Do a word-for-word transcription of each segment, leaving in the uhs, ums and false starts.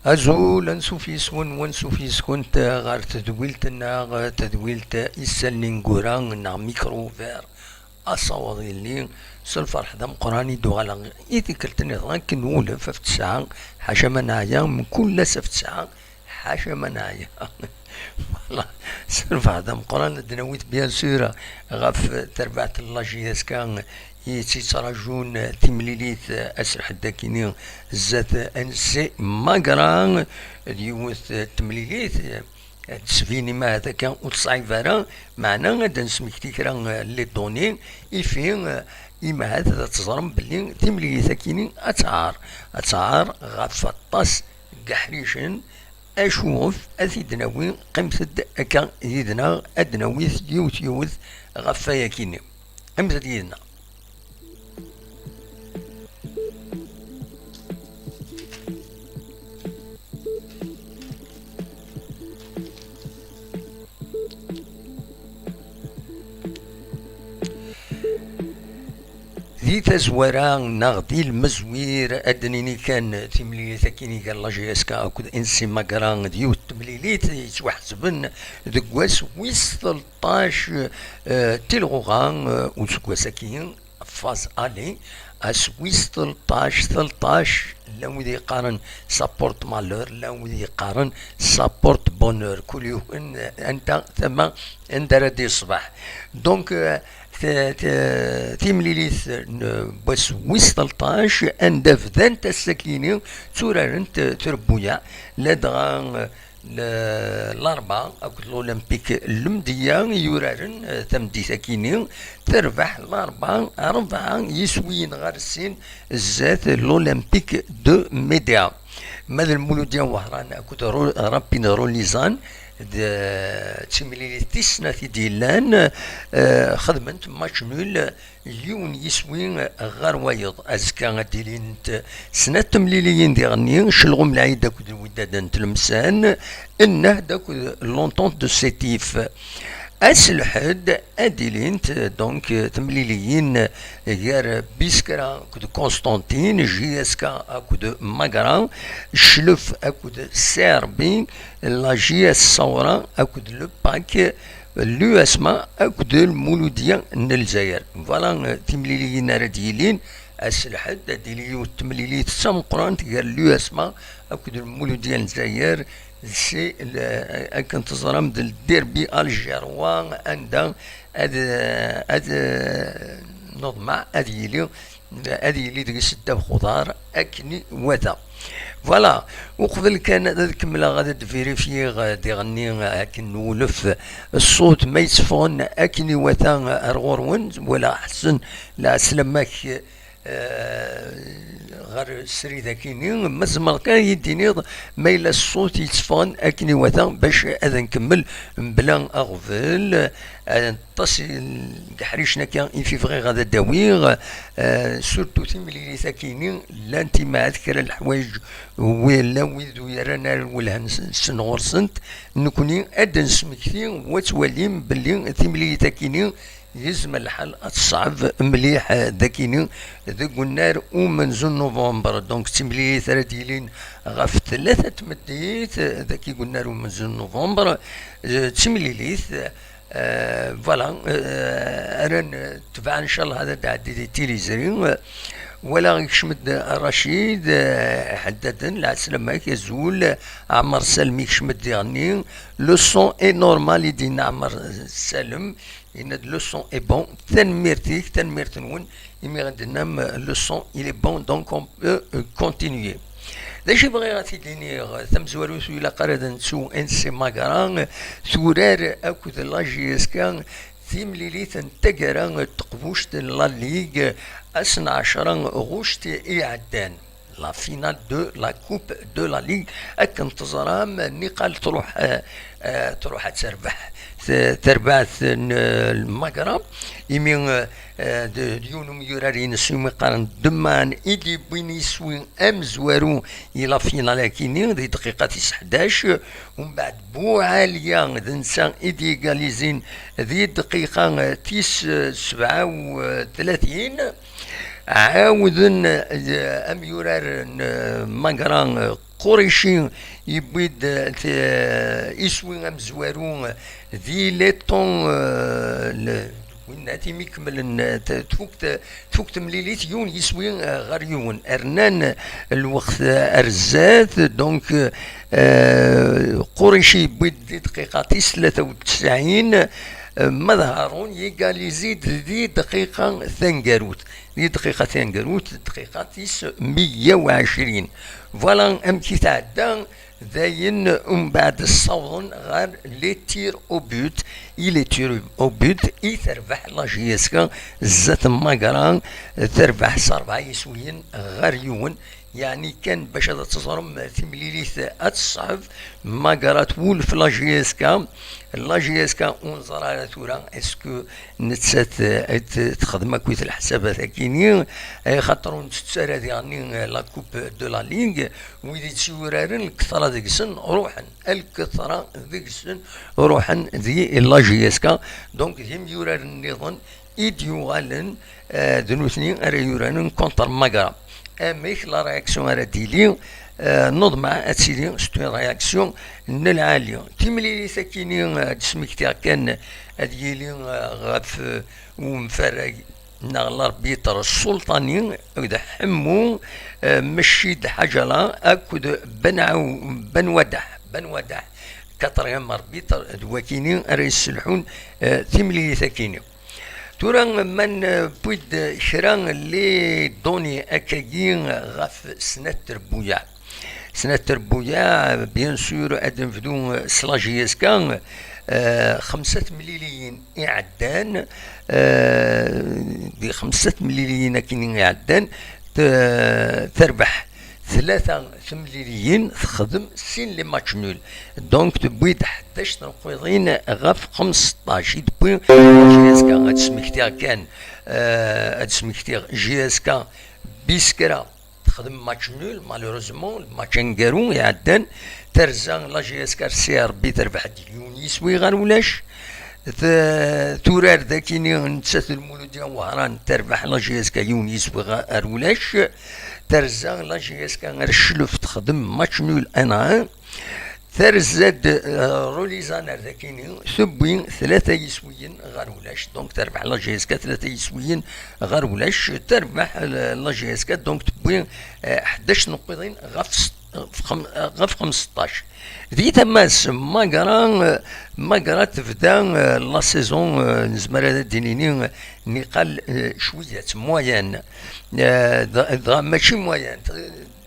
Azul, ansuf yes-wen, wansuf yes-kunt ɣer tedwilt-nneɣ, tedwilt Isallen Ineggura neɣ Micro Ouvert, asawaḍ yelli s lferḥ d ameqqran i d-uɣaleɣ i tikkelt nniḍen akken wulef ɣef tesɛa, ḥaca ma neɛya, mkul ass ɣef tesɛa, ḥaca ma neɛya. Voilà. S lferḥ d ameqqran ad d-nawi bien sûr ɣef terbaɛt n la J S K i tt-yettrajun timlilit ass n lḥedd akini zdat N C Magra, d yiwet n temlilit ad d-tesbin imahat akka ur teṣɛib ara, meɛna ad d-nesmekti kra n les données ifi imahat ad teẓrem belli timlilit akini ad tɛar, ad tɛar ɣef aṭas n yeḥricen. Acu ɣef ad t-id-nawi, qqimet-d akka yid-neɣ ad d-nawi yiwet yiwet ɣef wayakini. Qqimet-d yid-neɣ. Di tazwara neɣ di lmezwir, ad d-nini kan timlilit akkin i gar la J S K akked N C Magra d yiwet n temlilit yettwaḥesben deg wass wis tleṭṭac, eh, tilɣuɣa, eh, useggas-agi, phase aller, ass wis tleṭṭac, tleṭṭac, llan wid yeqqaren ça porte malheur, llan wid yeqqaren ça porte bonheur, kul yiwen anda tama anda ara d-yeṣbeḥ. Donc, euh, t- t- timlilit n wass wis tleṭṭac, anda bdant ass-akini tturarent trebbuyaɛ, ladɣa, euh, l- Larba akked l'Olympique Lemdeyya i yuraren, euh, tameddit-akini, terbeḥ Larba rebɛa yiswiyen ɣer sin zdat l'Olympique de Médéa. Ma d Lmuludya Wehran akked Ro- Rapid Rolizan, d timlilit tis snat i d-yellan, eh, xedment match nul, yiwen yiswi ɣer wayeḍ. Azekka ad d-ilint snat temliliyin diɣenni, Celɣum Lɛid akked Lwidad n Tlemsan, Nnehd akked l'Entente de Sétif. Ass lḥedd ad d-ilint, donc, temliliyin gar Biskra akked Constantine, J S K akked Magra, Cclef akked C R B, la J S Sawra akked le pac, l'U S M A akked Lmuludya n Lezzayer. Voilà, euh, timliliyin ara d-yilin ass lḥedd, ad d-tili yiwet temlilit d tameqqrant gar l'U S M A akked Lmuludya n Lezzayer. C'est le, akken teẓram, d le derby algérois anda ad, ad, neḍmeɛ ad yili ad yili deg-s ddabex uḍar akken iwata. Voilà, uqbel kan ad kemmleɣ ad d-vérifier, eh, diɣenni, eh, akken nwulef ṣṣut ma yetteffɣen akken iwata, eh, ar ɣur-wen, wala ḥsen lɛeslama-k, eh, ɣer srid akini, ma tzemreḍ kan ad yi-d-tiniḍ ma yella ṣṣut yetteffɣen akken iwata bac ad nkemmel mebla aɣbel. Eh, Aṭas n yeḥricen akka i fi bɣiɣ ad d-awiɣ, eh, surtout timlilit akini, llant imahat kra n leḥwayeǧ, wala wid ur yerran ara lwelha-nsen ɣur-sent, nekni ad d-nesmekti, wa twalim belli timlilit akini yezmer lḥal ad teṣɛeb mliḥ, eh, dakini deg unnar umenzu n novembre. Donc, d timlilit ara d-yilin ɣef tlata n tmeddit, eh, dagi deg unnar umenzu n novembre, eh, d timlilit, Euh, voilà, euh, ara n- tebɛen, ncallah, ad d-ɛeddi di tiliẓri. Wala ikcem-d Racid, euh, Ḥeddaden, lɛeslama-k, azul. Ɛmer Salem ikcem-d diɣenni. Le son est normal, i d-yenna Ɛmer Salem. Yenna-d le son est bon. Tanemmirt-ik, tanemmirt-nwen. Imi d-tennam le son il est bon, donc on peut, euh, continuer. D acu i bɣiɣ ad t-id-iniɣ, tamezwarut ur ilaq ara ad nettu N C Magra, turar akked la J S K timlilit n taggara n teqbuct n la Ligue, ass n ɛecra ɣuct i iɛeddan, la finale de la Coupe de la Ligue. Akken teẓram, niqal truḥ, eh, eh, truḥ ad terbeḥ t- terbaɛt n, eh, Magra, imi, eh, eh, d d yiwen umyurar-ines umi qqaren Deman i d-yewwin iswi amezwaru i la finale-akini di dqiqa tis ḥdac. Umbeɛd Buɛaliya d netta i d-yegalizin di dqiqa, eh, tis, eh, sebɛa u tlatin. Ɛawden, eh, amyurar n, eh, Magra, eh, Qurici yewwi-d, eh, t-, eh, iswi amezwaru di Leton, eh, le-, winna timi kemmlen, eh, t-, tfukt, tfukt temlilit yiwen yiswi, eh, ɣer yiwen. Rnan lweqt, eh, ar zdat, donc, eh, Qurici yewwi-d di dqiqa tis tlata u tesɛin, eh, ma d Harun yegalizi-d di dqiqa taneggarut. Di dqiqa taneggarut, dqiqa tis meyya u ɛecrin. Voilà amek i tɛedda, dayen umbeɛd ssawḍen ɣer les tirs au but, i les tirs au but i terbeḥ la J S K zdat n Magra, terbeḥ s rebɛa yiswiyen ɣer yiwen. Yeɛni kan bac ad teẓrem timlilit ad tṣeɛb, Magra twulef la J S K, la J S K ur neẓri ara tura est-ce que nettat, eh, ad t-, texdem akkit leḥsabat-akini, eh, xaṭer ur nettett ara diɣenni, eh, la Coupe de la Ligue, wid i tt-yuraren lketra deg-sen ruḥen, lketra deg-sen ruḥen di la J S K, donc d imyuraren nniḍen i d-yuɣalen, eh, d nutni ara yuraren contre Magra. Amek la réaction ara d-tili? Eh, neḍmeɛ ad tili c'est une réaction n lɛali. Timlilit-akini, eh, ad d-smektiɣ kan ad yili, eh, ɣef, eh, umfarag neɣ l'arbitre Sulṭani d Ḥemmu, eh, Mecci d Ḥajala akked Benɛu-, Benwadaḥ, Benwadaḥ, quatrième arbitre, d wakini ara yesselḥun, eh, timlilit-akini. Tura ma newwi-d kra n les données akkagi ɣef Snat Trebbuyaɛ. Snat Trebbuyaɛ, bien sûr, ad nebdu s la J S K, eh, xemsa temliliyin iɛeddan, eh, di xemsa temliliyin akkin iɛeddan, te-, terbeḥ tlata temliliyin, texdem sin les matchs nuls. Donc, tewwi-d ḥdac tneqqiḍin ɣef xemseṭṭac i tewwi la J S K. Ad smektiɣ kan, eh, ad smektiɣ J S K Biskra texdem match nul, malheureusement, match aneggaru iɛeddan. Terza la J S K ar C R B, terbeḥ-d yiwen yiswi ɣer ulac. T-, turar dakini nettat d Lmuludya Wehran, terbeḥ la J S K yiwen yiswi ɣer ulac. Terza la J S K ar Cclef, texdem match nul un à un. Terza-d, eh, Rulizan ar dakini, tewwi tlata yiswiyen ɣer ulac. Donc, terbeḥ la J S K tlata yiswiyen ɣer ulac. Terbeḥ, eh, la J S K, donc, tewwi, eh, ḥdac nuqqiḍin ɣef s-, ɣef xem-, ɣef xemseṭṭac. Di tama-s, Magra, eh, Magra tebda, eh, la saison, eh, nezmer ad d-nini, eh, niqal, eh, cwiya, moyenne. Eh, dɣa, dɣa mačči moyenne.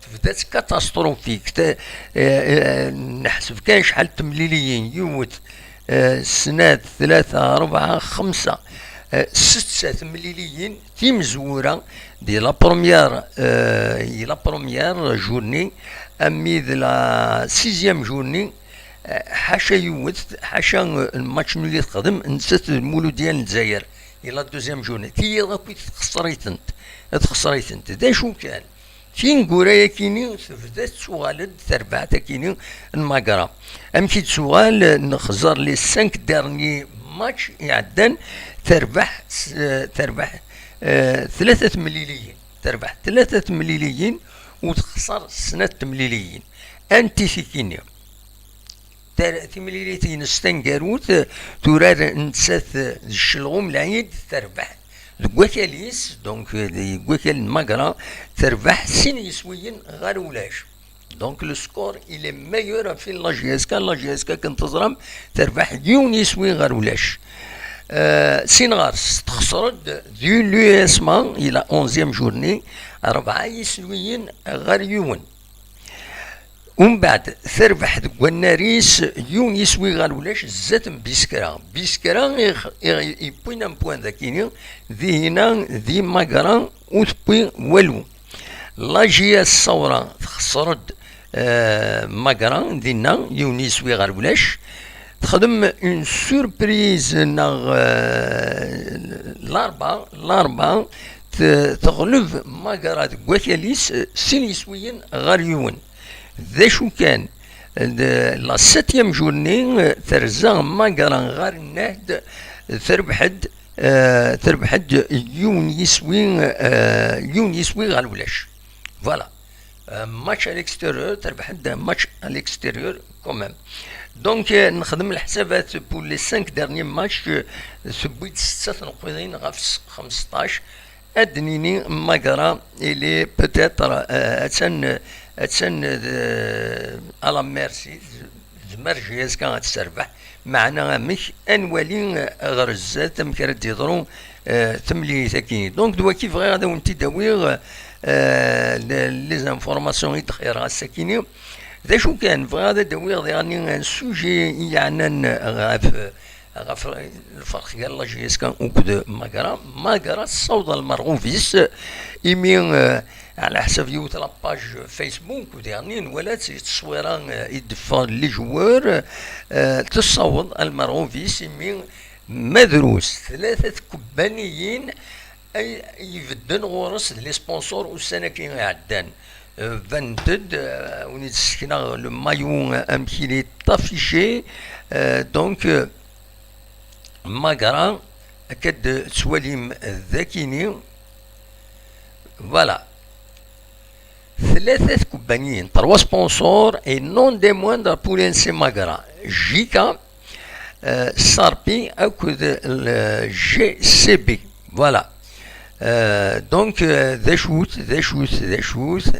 Tebda-tt catastrophique. Te-, eh, eh, neḥseb kan acḥal n temliliyin, yiwet, eh, snat, tlata, rebɛa, xemsa, eh, setta temliliyin timezwura di la première, eh, i la première journée, ami d la sixième journée, eh, ḥaca yiwet, ḥaca, eh, match nul i texdem, nettat d Lmuludya n Lezzayer, i la deuxième journée. Tiyiḍ akk i txeṣṣer-itent, txeṣṣer-itent. D acu kan, tineggura-yakini tebda tettuɣal-d terbaɛt-akini n Magra. Amek i d-tuɣal? Nexẓer les cinq derniers matchs iɛeddan, terbeḥ s-, terbeḥ, eh, tlata temliliyin. Terbeḥ tlata temliliyin u texṣer snat temliliyin. Anti tikini? Tar-, timlilit-ines taneggarut, turar nettat d Ccelɣum Lɛid, terbeḥ deg wakal-is, donc, deg wakal n Magra, terbeḥ sin yiswiyen ɣer ulac. Donc, le score, il est meilleur ɣef la J S K. La J S K, akken teẓram, terbeḥ yiwen yiswi ɣer ulac. Euh, sin ɣer-s, texṣer-d di l'U S M A, i la onzième journée, rebɛa yiswiyen ɣer yiwen. Umbeɛd, terbeḥ deg wannar-is yiwen yiswi ɣer ulac zdat n Biskra. Biskra i, i, yewwin ampuan dakini, dihina di Magra ur tewwi walu. La J S Sawra texṣer-d, eh, Magra dinna yiwen yiswi ɣer ulac. Texdem une surprise neɣ, eh, Larba, Larba te-, teɣleb Magra deg wakal-is, eh, sin yiswiyen ɣer yiwen. D acu kan, de la septième journée, terza Magra ɣer Nnehd, terbeḥ-d, eh, terbeḥ-d yiwen yiswi, eh, yiwen yiswi ɣer ulac. Voilà. Euh, match à l'extérieur, terbeḥ-d match à l'extérieur quand même. Donc, euh, nexdem leḥsabat pour les cinq derniers matchs, euh, tewwi-d setta tenqiḍin ɣef s-, xmesṭac. Ad d-nini Magra, il est peut-être, euh, attan, attan, euh, à la merci, tezmer J S K ad terbeḥ. Meɛna amek? Ad nwali, eh, ɣer zdat amek ara d-yeḍru, eh, temlilit-agi. Donc, d waki bɣiɣ ad awen-t-id-awiɣ, eh, le-, les informations i d-xeyyreɣ ass-akini. D acu kan, bɣiɣ ad d-awiɣ diɣen un sujet i yeɛnan ɣef, ɣef lferq gar la J S K akked Magra. Magra tessaweḍ ɣer lmerɣub-is, imi, eh, Ɛla ḥsab yiwet la page Facebook, diɣen nwala-tt, tteswira, eh, i d-ffɣen les joueurs, eh, tessaweḍ ɣer lmerɣub-is, imi ma drus tlata tkebbaniyin ay ibedden ɣur-s d les sponsors ussan-agi iɛeddan. Eh, banent-d, eh, win i d-ssekneɣ le maillot, eh, amek il est affiché, eh, donc, eh, Magra, akka d-tettwalim d akini. Voilà. Tlata tkebbaniyin, trois sponsors, et non des moindres pour l'N C Magra. J K, euh, Sarpi, akked le G C B. Voilà. Euh, donc, euh, d acu-t, d acu-t, d acu-t.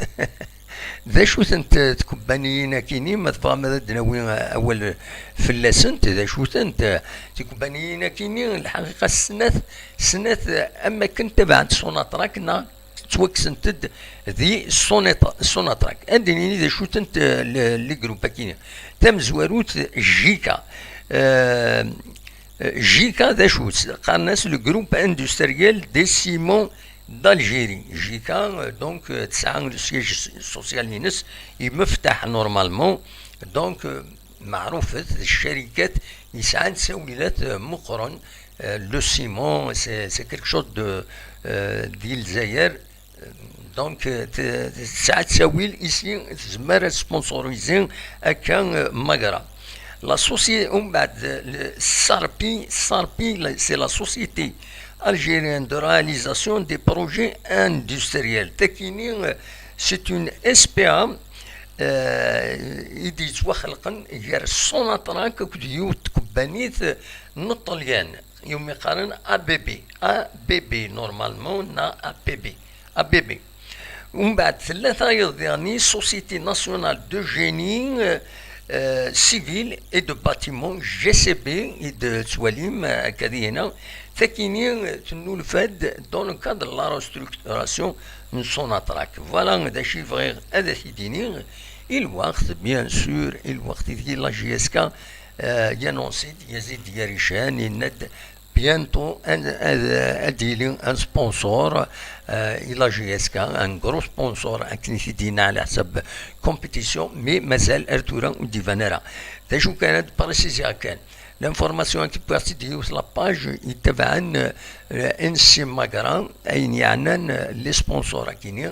D acu-tent tkebbaniyin-akini, ma tebɣam ad d-nawi awal fell-asent, d acu-tent tkebbaniyin-akini? Lḥaqiqa, snat, snat, am akken tabɛent Sonatrach, neɣ ttwakksent-d di Sonat-, Sonatrach. Ad d-nini d acu-tent, eh, le-, les groupes-akini. Tamezwarut, J K. Eh, J K d acu-tt? Qqaren-as le groupe industriel des ciments d'Algérie. J K, euh, donc, euh, tesɛa le siège social-ines imeftaḥ normalement. Donc, euh, meɛrufet d ccarikat yesɛan ttawilat, euh, meqqren. Euh, le ciment, c'est, c'est quelque chose de, euh, di Lezzayer. Donc, euh, t-, tesɛa ttawil ici, tezmer ad sponsoriser akka, euh, Magra. La société, umbeɛd, le Sarpi, Sarpi, la, c'est la société algérienne de réalisation des projets industriels. Takini, euh, c'est une S P A, euh, i d-yettwaxelqen gar Sonatrach akked yiwet tkebbanit n Ṭṭelyan, iwumi qqaren A B B, A B B normalement, neɣ A P B, A B B. Umbeɛd tella tayeḍ diɣen, Société Nationale de Génie, euh, euh, Civil et de Bâtiment, G C B, i d-tettwalim, euh, akka dihina. Takini, euh, tennulfa-d dans le cadre de la restructuration n Sonatrach. Voilà d acu i bɣiɣ ad ak-id-iniɣ. I lweqt, bien sûr, i lweqt i deg la J S K, euh, yanonsi-d Yazid Yarican, yenna-d bientôt ad, ad, ad d-yili un sponsor, euh, i la J S K, un gros sponsor, akken i t-id-yenna, ɛla ḥsab compétition, mais mazal ar tura ur d-iban ara. D acu kan, ad préciser kan. L'information-agi wwiɣ-tt-id yiwet la page yettabaɛen, euh, N C Magra, ayen yeɛnan, euh, les sponsors-agi-nni.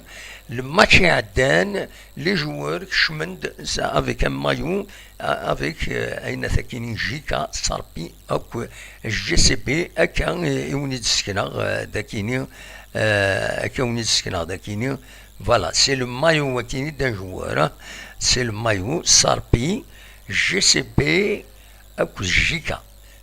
Le match iɛeddan, les joueurs kecmen-d s-, avec un maillot, euh, avec, euh, ayen akk-agi-nni, J K, Sarpi, akk G C B, akka, euh, i wen-id-ssekneɣ, euh, dagi-nni, euh, akka i wen-id-ssekneɣ dagi-nni. Voilà, c'est le maillot-agi-nni d'un joueur, hein. C'est le maillot Sarpi, G C B, akked J K.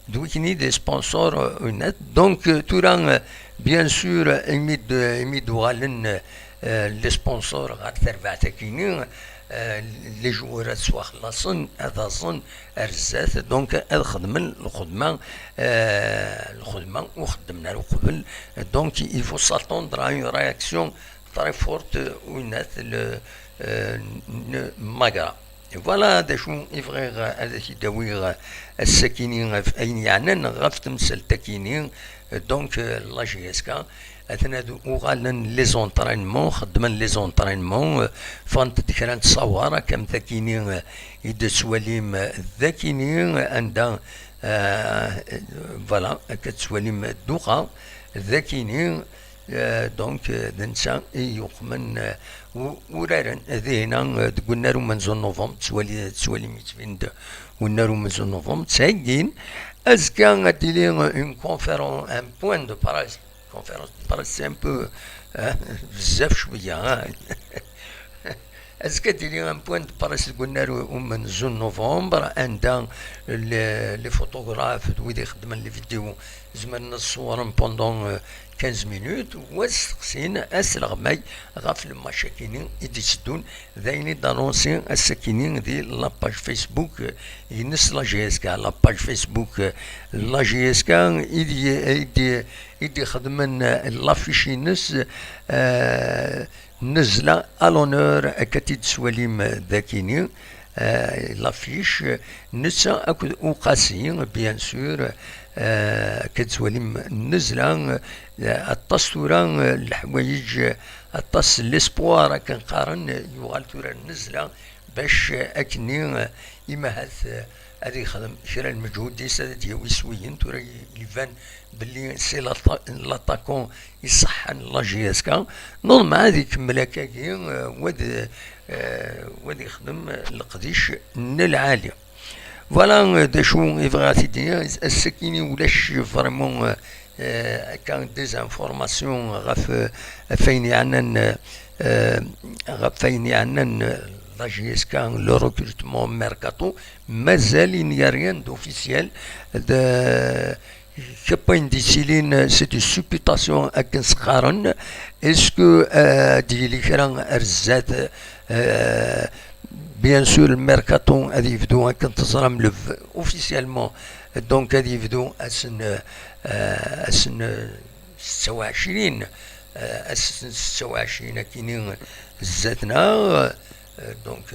D wigi i d les sponsors, euh, net. Donc, euh, tura, euh, bien sûr, euh, imi d-, imi d-uɣalen, euh, les sponsors ɣer terbaɛt-agi-nni, euh, les joueurs ad ttwaxlaṣen, ad aẓen ar zdat. Donc, ad xedmen lxedma, euh, lxedma ur xeddmen ara uqbel. Donc, il faut s'attendre à une réaction très forte, euh, net, le, euh, n-, Magra. Voilà d acu i bɣiɣ ad ak-id-awiɣ ass-akini ɣef ayen yeɛnan ɣef temsalt-akini. Donc, euh, la J S K, aten ad uɣalen les entraînements, xeddmen les entraînements, euh, ffɣent-d kra n tṣawar, akka am takini, euh, i d-tettwalim, euh, d akini, euh, anda, euh, voilà, akka tettwalim dduqa, d akini, Euh, donc, euh, d netta i yuqmen, euh, u-, uraren dihin, euh, deg unnar umenzu n novembre, tettwali-, tettwalim yettbin-d unnar umenzu n novembre, ttheggin. Azekka ad d-tili, euh, une conférence, un point de presse. Conférence de presse, c'est un peu, euh, bezzaf cwiya, hein. Azekka ad d-yili un point de presse deg unnar umenzu n novembre, anda les photographes d wid ixeddmen les vidéos zemren ad ṣewren pendant quinze minutes, u ad steqsin asleɣmay ɣef le match-akini i d-itteddun. D ayen i d-annonsi ass-akini di la page Facebook ines la J S K. La page Facebook la J S K i d-ixedmen l'affiche-ines, nezla à l'honneur, akka tt-id-tettwalim dakini, l'affiche, netta akked Uqasi, bien sûr, akka tt-tettwalim nezla, aṭas tura leḥwayeǧ, aṭas l'espoir akken qqaren, yuɣal tura nezla bac akkenni imahat ad yexdem kra n lmeǧhud-is, ad d-yawi iswiyen. Tura iban belli c'est l'attaquant iṣeḥḥan la J S K. Normal ad ikemmel akkagi, wad wad ixdem leqdic n lɛali. Voilà d acu i bɣiɣ ad t-id-iniɣ. Ass-akini ulac vraiment akka des informations ɣef ɣef ayen yeɛnan ɣef ayen yeɛnan la J S K, le recrutement mercato. Mazal il n'y a rien d'officiel. De kapa n d-yettilin, c'est des supputations akken s-qqaren. Est-ce que ad d-yili kra ar zdat? Bien sûr, le mercato ad yebdu akken teẓram le officiellement, donc ad yebdu ass n ass n setta u ɛecrin, ass n setta u ɛecrin akini zdat-neɣ, donc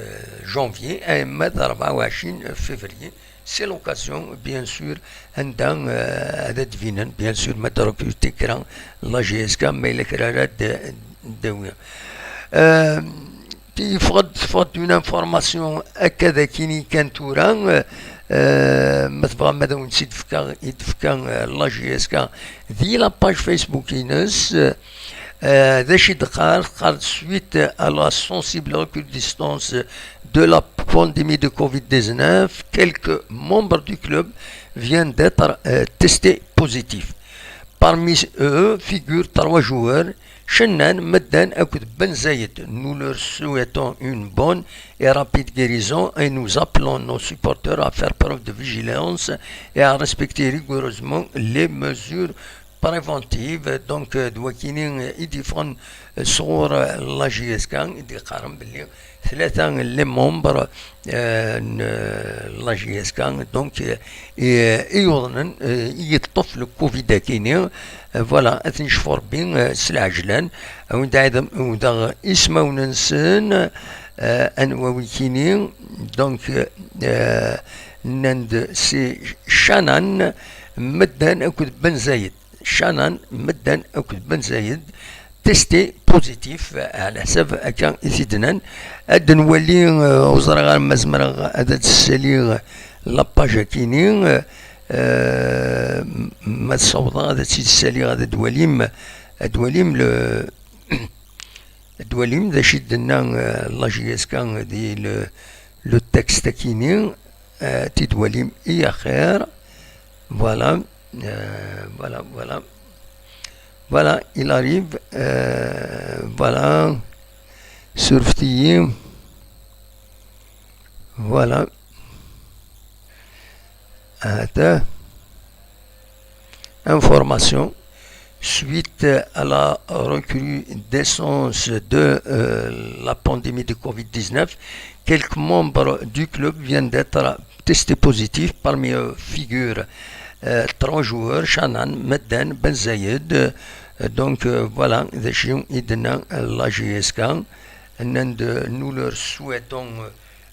janvier, ama d rebɛa u ɛecrin février. C'est l'occasion, bien sûr, anda ad d-binen, bien sûr, ma d-recruter kra la J S K, ma yella kra ara d-tawi. Teffeɣ-d teffeɣ-d une information akka d akini kan tura, ma tebɣam ad awen-tt-id-fkeɣ, i d-tefka la J S K di la page Facebook-ines. D acu i d-teqqar? Teqqar-d: suite à la sensible recrudescence de la pandémie de covid dix-neuf, quelques membres du club viennent d'être testés positifs. Parmi eux figurent trois joueurs, Shannan, Medden akked Ben Zayed. Nous leur souhaitons une bonne et rapide guérison et nous appelons nos supporters à faire preuve de vigilance et à respecter rigoureusement les mesures préventives. Donc d wakini i d-yeffɣen sɣur la J S K, i d-yeqqaren belli tlata les membres n la J S K, donc i yuḍnen i yeṭṭef le covid akini. Voilà, ad ten-yecfu Rebbi s lɛejlan. Ad wen-d-ɛawdeɣ ismawen-nsen, anwa wikini? Donc nnan-d c'est Shannan, Medden akked Ben Zayed. Shannan, Medden akked Ben Zayed testés positifs, ɛla ḥsab akka i t-id-nnan. Ad nwali, ur ẓriɣ ara ma zemreɣ ad d-ssaliɣ la page akini, ma ssawḍeɣ ad tt-id-ssaliɣ, ad d-walim, ad d-walim le ad d-walim d acu i d-tenna la J S K di le texte akini, ad t-id-walim i axir. Voilà, voilà, voilà. Voilà, il arrive. Voilà. Surfet-iyi. Voilà. Attends. Information. Suite à la recrudescence de la pandémie de covid dix-neuf, quelques membres du club viennent d'être testés positifs. Parmi eux figurent trois joueurs, Shannan, Medden, Ben Zayed. Donc voilà d acu i d-tenna la J S K. Nnan-d: nous leur souhaitons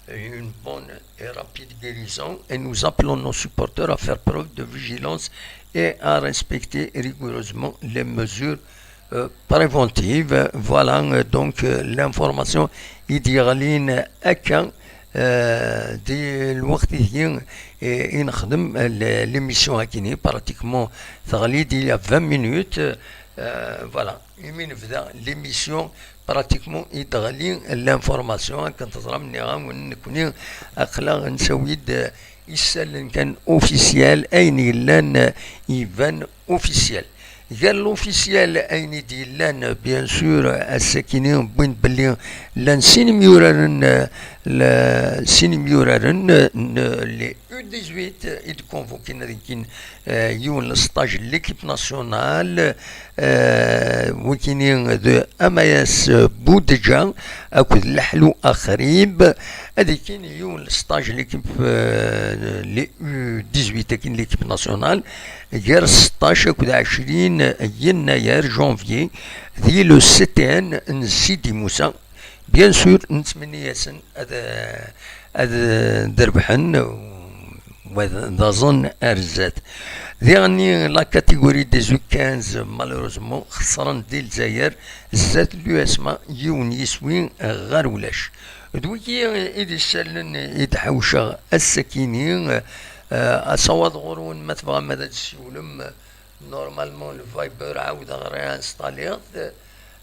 une bonne et rapide guérison et nous appelons nos supporters à faire preuve de vigilance et à respecter rigoureusement les mesures préventives. Voilà donc l'information i d-yeɣlin akka di lweqt-agi i nexdem l'émission akini, pratiquement teɣli-d il y a vingt minutes. Voilà, imi nebda l'émission pratiquement i d-teɣli l'information. Akken teẓram, nniɣ-awen nekkni aql-aɣ nettawi-d isallen kan officiel, ayen yellan iban officiel. Gar l'officiel, ayen i d-yellan, bien sûr, ass-akini wwin-d belli llan sin imyuraren, eh, la-, sin imyuraren, eh, n les U dix-huit i d-convoquin ad gin, eh, yiwen le stage n l'équipe nationale, eh, wikini de Amayas Boudedja akked Laḥlu Axrib, ad gin yiwen le stage n l'équipe, eh, les U dix-huit akin l'équipe nationale, gar seṭṭac akked ɛecrin yennayer, janvier, di le C T N n Sidi Musa. Bien sûr, nettmenni-yasen ad, ad d-rebḥen, wa d aẓen ar zdat. Diɣenni, la catégorie des U quinze, malheureusement, xesren di Lezzayer, zdat l'U S M A, yiwen yiswi ɣer ulac. D wigi i d isalen i d-ḥewceɣ ass-akini, eh, asawaḍ ɣur-wen ma tebɣam ad d-tessiwlem, normalement le Viber ɛawdeɣ réinstalliɣ-t,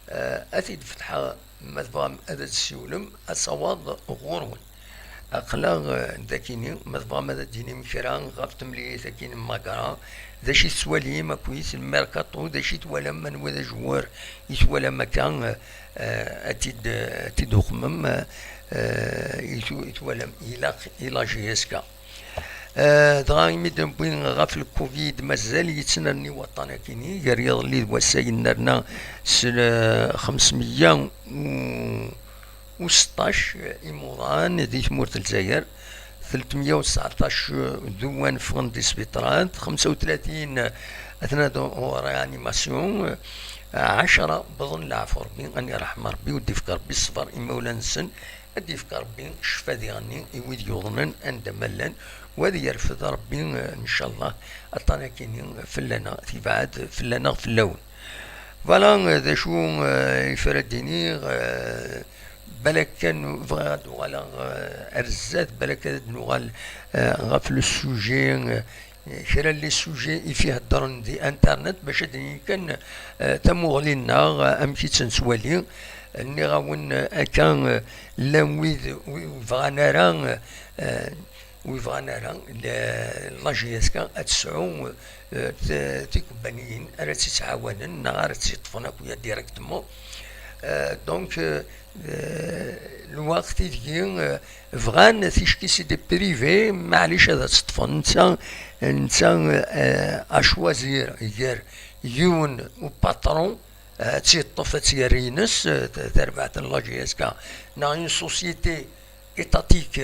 eh, ad t-id-fetḥeɣ ma tebɣam ad d-tessiwlem asawaḍ ɣur-wen. Aql-aɣ, eh, dakini, ma tebɣam ad d-tinim kra ɣef temlilit-agi n Magra, d acu i tettwalim akkit lmerkaṭu, d acu i twalam, anwa d ajewwar i twalam akka, eh, ad t-id-, ad t-id-uxmem, eh, i tu-, i twalam ilaq i la J S K. Eh, dɣa imi d-newwi ɣef le Covid, mazal yettnerni waṭṭan akini, gar yiḍelli d wass-a yennerna s, eh, xemsmeyya u seṭṭac imuḍan di tmurt n Lezzayer, tletmeyya u tseɛṭac d uwan ffɣen di sbiṭarat, xemsa u tlatin atnan en réanimation, ɛecra wwḍen leɛfu Rebbi, ad irḥem Rebbi, u d-ifk Rebbi ṣṣber imawlan-nsen, ad d-ifk Rebbi ccfa diɣenni i wid yuḍnen anda ma llan, u ad yerfed Rebbi, eh, ncallah, aṭṭan akini fell-aneɣ, tibɛed fell-aneɣ fell-awen. Voilà, eh, d acu, eh, i f-, ara d-iniɣ, eh, balak kan bɣiɣ ad uɣaleɣ, eh, ar zdat, balak ad nuɣal, eh, ɣef le sujet, eh, kra n les sujets i f-iheddren di internet, bac ad d-nini kan, eh, tamuɣli-nneɣ, eh, amek i tt-nettwali. Nniɣ-awen, eh, akka, eh, llan wid ur bɣan ara, eh, ur bɣan ara la, la J S K ad tesɛu, eh, t-, tikebbaniyin ara tt-ittɛawanen neɣ ara tt-iṭṭfen akk ya directement. Eh, donc, eh, eh, lweqt ideg, eh, bɣan ticki c'est des privés, maɛlic ad tt-ṭṭfen. Netta, netta, eh, à choisir gar yiwen u patron, eh, ad tt-iṭṭef, ad tt-yerr ines, eh, t-, tarbaɛt n la J S K, neɣ une société étatique,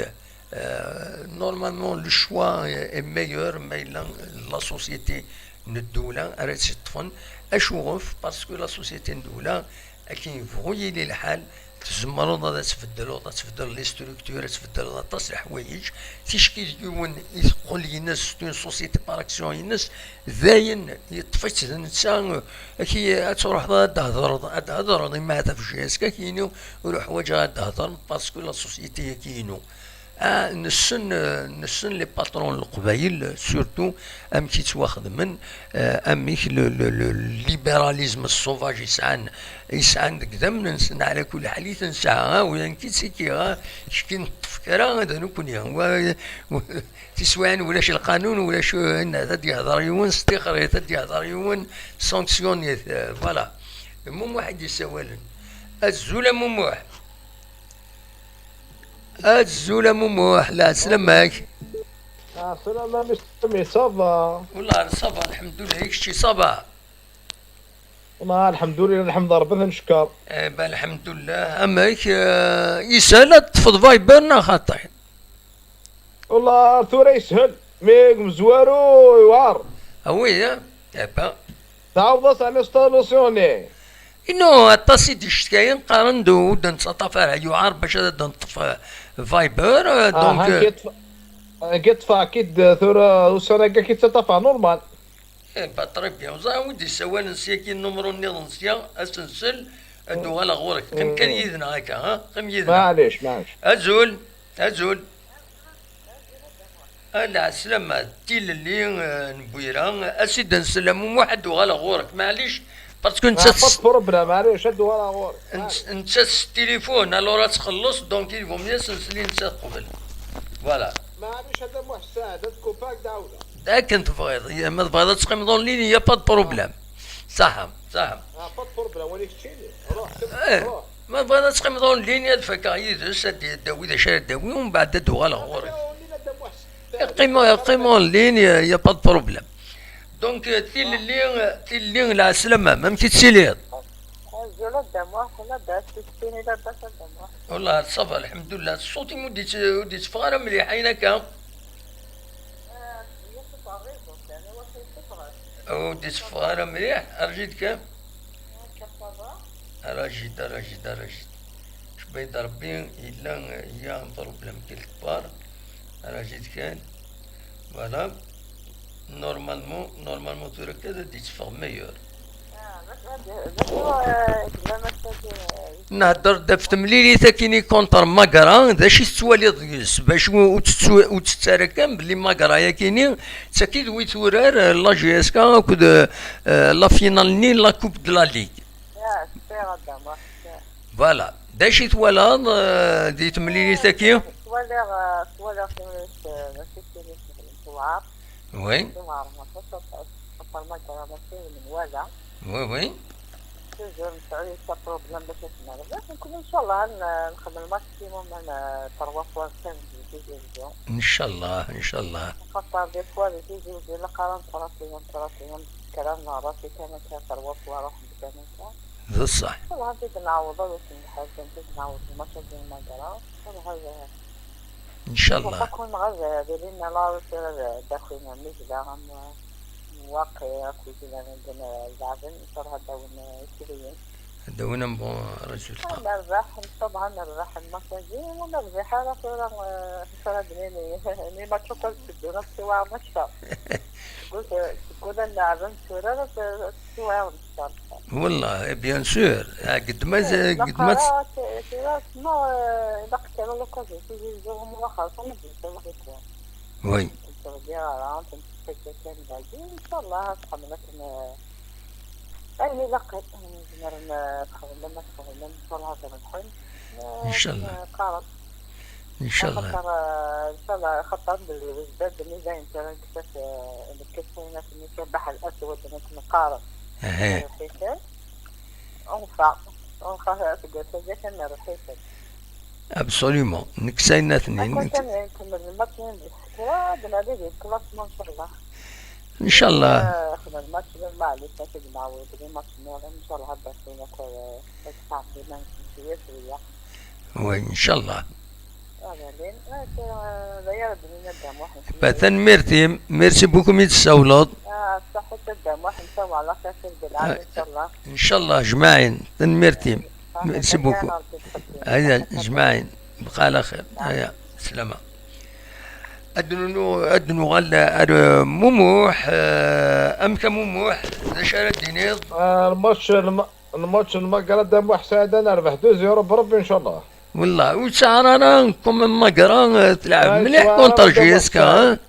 eh, normalement le choix est meilleur, ma yella la société n ddula ara tt-iṭṭfen. Acuɣef? Parce que la société n ddula, akken yebɣu yili lḥal, tzemreḍ ad tbeddleḍ, ad tbeddleḍ les structures, ad tbeddleḍ aṭas n leḥwayeǧ. Ticki d yiwen i teqqel ines, c'est une société par action ines, dayen yeṭṭef-itt d netta, aki ad truḥeḍ ad d-hedreḍ, ad d-hedreḍ, imi ahat ɣef J S K, ad k-yini ur uḥwaǧeɣ ad d-hedreḍ parce que la société-agi inu. Ah, nessen, eh, nessen les patrons n Leqbayel, surtout amek i ttwaxedmen, eh, amek le, le, le libéralisme sauvage i sɛan, i sɛan deg idammen-nsen, ɛla kulli ḥal i t-nesɛa, ah, u yanki tiki, ah, kečč neṭṭef kra, d nekkni, wa, wa, tiswiɛin ulac lqanun, ulac, eh, ad d-yehder yiwen s tixrit, ad d-yehder yiwen sanctionné-t, eh, voilà. Mumuḥ i d-yessawalen. Azul a Mumuḥ. Azul a Mumuḥ, lɛeslama-k. Ah, salam, Mister Sami, ça va? Wallah, ça va, lḥemdullah, i kečči, ça va? Wallah, lḥemdullah, lḥemd Rebbi, ad neckeṛ. Eh, ben, lḥemdullah. Amek, eh, yeshel ad teṭṭfeḍ Viber neɣ xaṭi? Wallah, tura yeshel, mi deg umezwaru yewɛer. Ah oui, eh? Eh ben. Tɛawdeḍ-as ɛni solution-nni? Inu, aṭas i d-icetkayen qqaren-d ur d-nettaṭṭaf ara, yuɛer bac ad d-neṭṭef, eh, Viber, eh, donc, eh, agi ṭṭf-, agi ṭṭfeɣ-k-id, eh, tura ussan-agi ad k-id-ttaṭṭafeɣ normal. Eh, bah, très bien. Ẓer wi d-isawalen syagi numru nniḍen sya, ad s-nsel, ad d-uɣaleɣ ɣur-k. Qqim kan yid-neɣ akka, ha? Qqim yid-neɣ. Maɛlic, maɛlic. Azul, azul. Ah, lɛeslama, d tilelli, eh, n Bwira. As-id nsel a Mumuḥ, ad d-uɣaleɣ ɣur-k, maɛlic, parce que netta pas de problème, maɛlic, ad d-uɣaleɣ ɣur-k. Nett-, nettat s tilifun, alors ad txelleṣ, donc il vaut mieux ad s-nsel i nettat qbel. Voilà. Maɛlic, a Muḥ Saɛd, ad kupaɣ, ad k-d-ɛawdeɣ. Akken tebɣiḍ, ya, ma tebɣiḍ ad teqqimeḍ en ligne, y a pas de problème. Saḥa, saḥa. Ah, pas de problème, wali keččini. Ruḥ, kemmel, eh, ruḥ. Ma bɣiḍ ad teqqimeḍ en ligne, ad fakeɣ yid-s, ad d-, ad d-awi d acu ara d-awi, umbeɛd ad d-uɣaleɣ ɣur-k. Qqim, qqim en ligne, y a pas de problème. Donc, euh, tilelli, euh, tilelli, lɛeslama, amek i tettiliḍ? Azul a Dda Muḥ, labas, keččini labas a Dda Muḥ? Wallah, ça va, lḥemdullah. Ṣṣut-im ur d-itt-, ur d-itteffeɣ ara mliḥ, ayen akka? Ah, yessufeɣ rriẓu kan, iwacu yessufeɣ? Ur d-itteffeɣ ara mliḥ, arjid kan. Akka ça va? Arjid, arjid, arjid. Cbayt Rebbi, yella, il y a un problème quelque part. Arjid kan. Voilà. Normalement, normalement, tura kan ad d-itteffeɣ meilleur. Ah, d acu, d acu, eh, tebɣam ad tagi, eh, Nehder-d ɣef temlilit akini contre Magra, d acu i tettwaliḍ deg-s? Bac ur, ur tettu-, ur tettu ara kan belli Magra yakini d taki d wi turar, eh, la J S K akked, eh, la finale-nni n la Coupe de la Ligue. Ah, super, a Dda Muḥ, super. Voilà. D acu i twalaḍ, eh, di temlilit-agi? Ttwaliɣ, eh, ttwaliɣ timlilit, eh, mačči d timlilit n tewɛer. Oui. Tewɛer aṭas, aṭas, aṭas, Magra mačči d menwala. Oui, oui. Toujours nesɛu yiwet problème bac ad t-nerbeḥ. Nekkni, inchallah, ad n-, nexdem le maximum, ad n-, trois fois kan di Tizi Wezzu. Inchallah, inchallah. Xaṭer des fois di Tizi Wezzu, ilaq ara nettṛafi, nettṛafi, kra n ṛṛafi kan akka, trois fois ruḥen-d kan akka. D ṣṣeḥ. Ncallah ad t-id-nɛawed, ad tt-nḥazem, ad t-id-nɛawed lmač-agi n Magra. Ncallah ad, ncallah. Ncallah ad iliɣ la tura d, d akin am Igla, am Waqi, akked Igla n Dden Zeɛben, ncallah ad d-awin itriyen. Ad d-awin un bon résultat. Ad nerbeḥ, ncallah ad nerbeḥ lmač-agi, ur nerbiḥ ara tura, eh, tura ad nini, lmač akk ad tteddun, ad ttewɛren akteṛ. Seg ul-, seg ul ad nɛawen tura, ad ttewɛren. Wallah, eh, bien sûr. Ah, qed ma, eh, qed ma tt- Sinon, euh, ilaq kan l'occasion, si je joue mon xerṣum, je vais faire. Oui. Ur ttebdiɣ ara, ur ttebdiɣ kan dagi. Inchallah, ad txedmem akken, euh, ayen ilaqen, nezmer, euh, ad txedmem, ad txedmem, inchallah, ad trebḥem. Euh, inchallah. Qqaren. Inchallah. Axaṭer, euh, inchallah, axaṭer belli wejden-d mi dayen tura nekkat, euh, nekkat ayen akken icabbeḥ al-aswad, akken qqaren. Aha. Lḥisan. Unfa, unfa seg wass-agi kan rxiset. Absolument. Nekk s ayen ad ten-in-, akken kan nkemmel lmač-nni n ssetta, ad nali di lklasma, ncallah. Ncallah. Eh, xdem lmač, ma ɛlic, ad t-id-nɛawed, lmač nniḍen, ncallah, ad d-asin akk, eh, ad d-sɛeddi iman-nsen cwiya, cwiya. Oui, ncallah. Abalin, eh, d aya ara d-nini a Dda Muḥ. Ba, tanemmirt-im. Merci beaucoup mi d-tessawleḍ. Ah, ṣaḥit a Dda Muḥ, ncallah, ala xir, xir d lɛali, ncallah. Ncallah, jmaɛin. Tanemmirt-im. Merci beaucoup. Aya, jmaɛin. Bqa ɛla xir. Aya, slama. Ad nu-, ad nuɣal ar Mumuḥ, eh, amek a Mumuḥ? D acu ara d-tiniḍ? Ah, lmač, lma-, lmač n Magra d Muḥ Saɛid, ad nerbeḥ deux zéro, Rebbi, ncallah. Wallah, ur yettɛar ara, comme Magra, eh, tleɛɛeb mliḥ contre J S K, hein?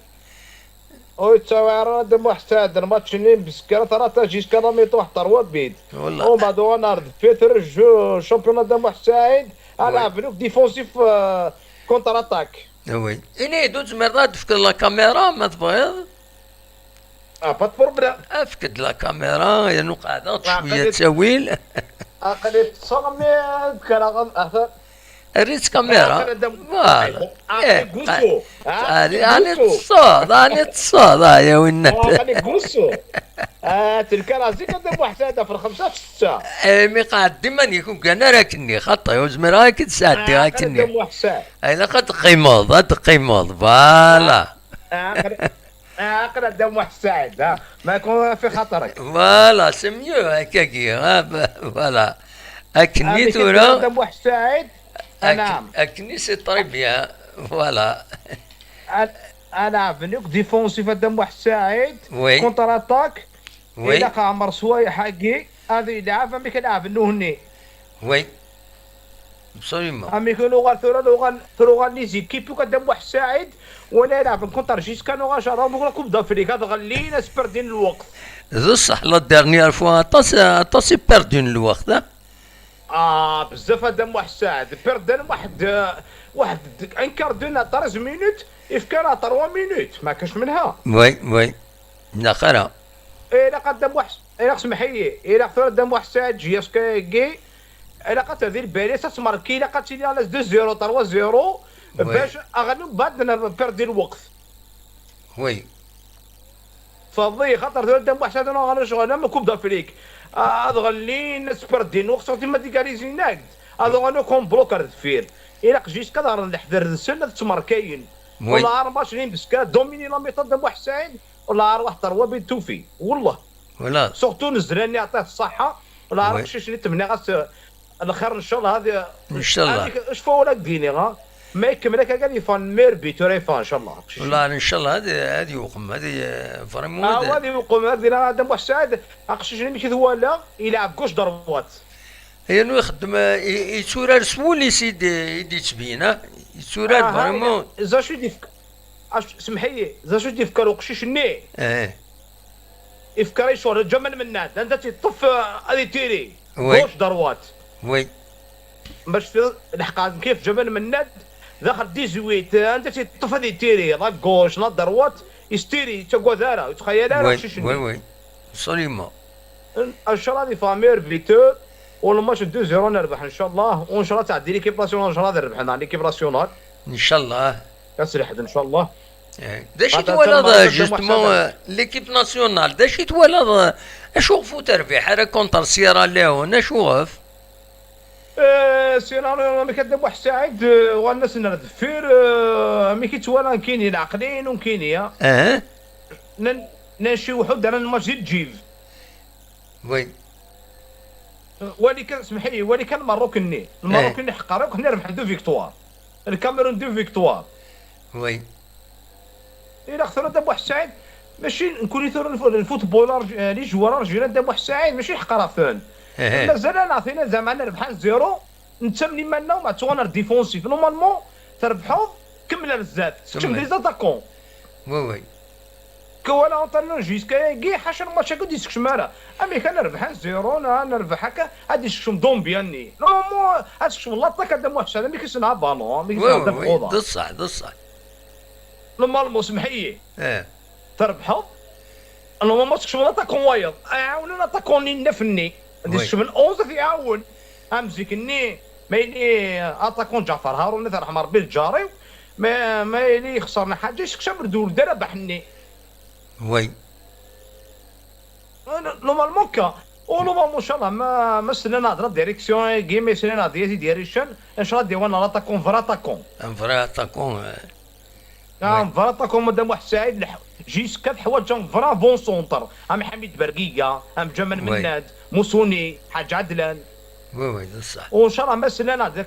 Ur yettɛar ara d Muḥ Saɛid, lmač-nni mbesker, tṛata jusqu'à la mi-temps, trois buts. Wallah. Umbeɛd uɣal ar deffir, tṛaju championnat d Muḥ Saɛid, ad lɛeben akk défensif, euh, contre-attaque. Ah oui. Ini-d, ur tezmireḍ ad d-tefkeḍ la caméra, ma tebɣiḍ? Ah, pas de problème. Efk-d la caméra, yernu qeɛdeɣ-d cwiya ttawil. Aql-i ṭṭseɣ, mi kkreɣ, atan. Err-itt caméra. Voilà. Aql-i gusu. Ɛni ṭṭseḍ, ɛni ṭṭseḍ, ay a winnat. Aql-i gusu. Ah, telkara zik a Dda Muḥ Saɛid ɣef lxemsa f ssetta. Eh, mi qɛed iman-ik ur gan ara akkenni, xaṭi, ur zmireɣ ad k-id-sɛeddiɣ akkenni. Ilaq ad teqqimeḍ, ad teqqimeḍ, voilà. Aql-, aql a Dda Muḥ Saɛid, ha? Ma kun fi xaṭerek. Voilà, c'est mieux, akkagi, ha, voilà. Akken i tura. Dda Muḥ Saɛid, anam. Akken i, c'est très bien, voilà. Anam, venuk défensif a Dda Muḥ Saɛid, contre-attaque. Oui. Ilaq Ɛmer Swayeḥ-agi ad ilɛeb amek i lɛeb nnuhni. Oui. Absolument. Amek i nuɣal tura, nuɣal, tuɣal les équipes akk a Dda Muḥ Saɛid, wala ilɛeb contre J S K, nuɣal jarrab akk la Coupe d'Afrique, ad ɣellin, ad sperdin lweqt. D ṣṣeḥ, la dernière fois, aṭas, aṭas i perdun lweqt, ah. Ah, bezzaf a Dda Muḥ Saɛid. Perdan waḥed, waḥed un quart d'heure, treize minutes, ifkan trois minutes. Ma kac menha. Oui, oui. Naqara. Ilaq a Dda Muḥ-, ilaq, smeḥ-iyi, ilaq tura Dda Muḥ Saɛid, J S K-agi, ilaq ad terdi lbali, ad tmerki, ilaq ad tili à l'aise deux zéro, trois zéro, bac aɣen-, mbeɛd ad perdi lweqt. Oui. Tfeḍli, xaṭer tura Dda Muḥ Saɛid, neɣ ɣer lecɣal am Coupe d'Afrique. Ad ɣellin, ad sperdi lweqt, surtout ma digalizin-ak-d. Ad uɣalen akk en bloc ar deffir. Ilaq juste ad ɣren leḥder-nsen, ad ttmerkayen. Wala armac n imbeska, domini la méthode Dda Muḥ Saɛid, wala arwaḥ terwa bin tufi. Wallah. Voilà. Surtout nezlan-nni, yeɛṭih ṣṣaḥa, wala arwaḥ qcic-nni, tmenniɣ-as lxir, ncallah ad, ncallah. Acfa wala ad d-iniɣ, ha? Ma ikemmel akka kan, yeffeɣ meilleur buteur, yeffeɣ, ncallah, aqcic-nni. Wala, ncallah ad, ad yuqem, ad, vraiment, ah, ad, ad yuqem, ad iniɣ, a Dda Muḥ Saɛid, aqcic-nni, amek i t-walaɣ, ilɛeb gauche droite. Yernu ixeddem, eh, i-, yetturar s wul-is i d-, i d-yettbin, ah? Yetturar, ah, vraiment. D acu i d-ifka, ac-, semḥ-iyi, d acu i d-ifka uqcic-nni? Eh. Ifka icur Ǧamal Mennad, anda tt-yeṭṭef, eh, ad itiri. Oui. Gauche, droite. Oui. Bac fi lḥeqqa, kif Ǧamal Mennad, daxel dix-huit, eh, anda tt-yeṭṭef ad itiri, la gauche, la droite, yestiri, yettagad ara, yettxayal ara, oui, uqcic-nni. Oui, oui. Absolument. Ncallah ad yeffeɣ meilleur buteur, u lmatch deux zéro ad nerbeḥ ncallah, u ncallah ad tɛeddi l'équipe nationale, ncallah ad rebḥen l'équipe nationale. Ncallah. Ad s-leḥd ncallah. Eh, d acu i twalaḍ, justement, eh, l'équipe nationale, d acu i twalaḍ, eh, acu ɣef ur terbiḥ ara contre Sierra Leone, acu ɣef? Eh, Sierra Leone, amek a Dda Muḥ Saɛid, eh, uɣalen-asen ar deffir, eh, amek i ttwalan kini, lɛeqliyin n kini, ah? Nnan, nnan ciweḥ-d ara lmatch di lǧib. Oui. Wali kan, semḥ-iyi, wali kan Lmerruk-nni. Lmerruk-nni ḥeqqer akk, ḥna rebḥen deux victoires. Lkamerun deux victoires. Oui. Ilaq tura Dda Muḥ Saɛid, mačči nekkuni tura, le football, les joueurs algériens, Dda Muḥ Saɛid, mačči ḥeqqreɣ-ten. Mazal-aneɣ tina, zeɛma nerbeḥ un zéro, nettamen iman-nneɣ, ma ttuɣal ar défensif. Normalement, trebḥeḍ, kemmel ar zdat, tekcem des attaquants. Oui, oui. Kawala entraîneur jusqu'à-agi, ḥaca lmatch-agi ur d-yessekcem ara. Amek ad nerbeḥ un zéro, neɣ ad nerbeḥ akka, ad d-yessekcem Dombia-nni. Normalement, ad tsekcem l'attaque a Dda Muḥ Saɛid, amek i s-nɛa ballon, amek i s-nɛa dda lxuḍa. D ṣṣeḥ, d ṣṣeḥ. Normalement, semḥ-iyi. Eh. Trebḥeḍ. Normalement, ad tsekcem l'attaquant wayeḍ. Iɛawnen attaquant-nni nnaf-nni. Ad yessekcem onze ad t-iɛawen. Am zik-nni, ma yili attaquant Ǧaɛfer Harun, ad t-yerḥem Rebbi, lǧar-iw. Ma, ma yili yexṣer lḥaǧa, yessekcam ur d-ur d ara baḥ-nni. Oui. Normalement akka. U normalement, ncallah, ma, ma slan-aɣ-d la direction-agi, ma slan-aɣ-d Yazid Yaricen, ncallah ad d-yawi l'attaquant, vrai attaquant. Un vrai attaquant, eh. Un vrai attaquant, a Dda Muḥ Saɛid, jusqu'à teḥwaǧ un vrai avant-centre. Am Ḥamid Bergiga, am Ǧamal Mennad, Musuni, Ḥaǧ Ɛedlan. Oui, oui, d ṣṣeḥ. U ncallah ma slan-aɣ-d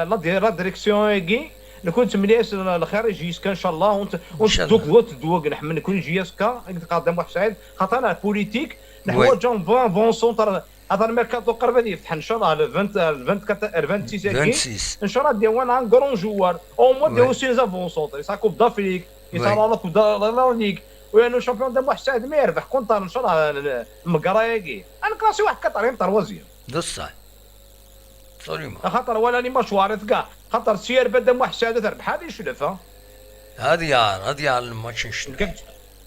la di-, la direction-agi, nekni nettemniyas lxir i J S K ncallah, u nt-, u nteddu akked, u nteddu akked, nḥemmel nekni J S K, akken teqqar Dda Muḥ Saɛid, xaṭer la politique, neḥwaǧ un vrai avant-centre, atan merkato qrib ad yefteḥ ncallah le vingt, le vingt-quatre, le vingt-six-agi, ncallah ad d-yawi un grand joueur, au moins ad d-yawi aussi les avant-centres, yesɛa Coupe d'Afrique, yesɛa la Coupe de la Ligue, u yernu champion Dda Muḥ Saɛid ma yerbeḥ contre ncallah, meggara-agi, ad nklasi waḥed quatrième, troisième. D ṣṣeḥ. Absolument. Axaṭer walan imac warit kah. Xaṭer si yerba Dda Muḥ Saɛid ad terbeḥ, ad yeclef, ha? Ad yaɣ, ad yaɣ lmatch n ccna.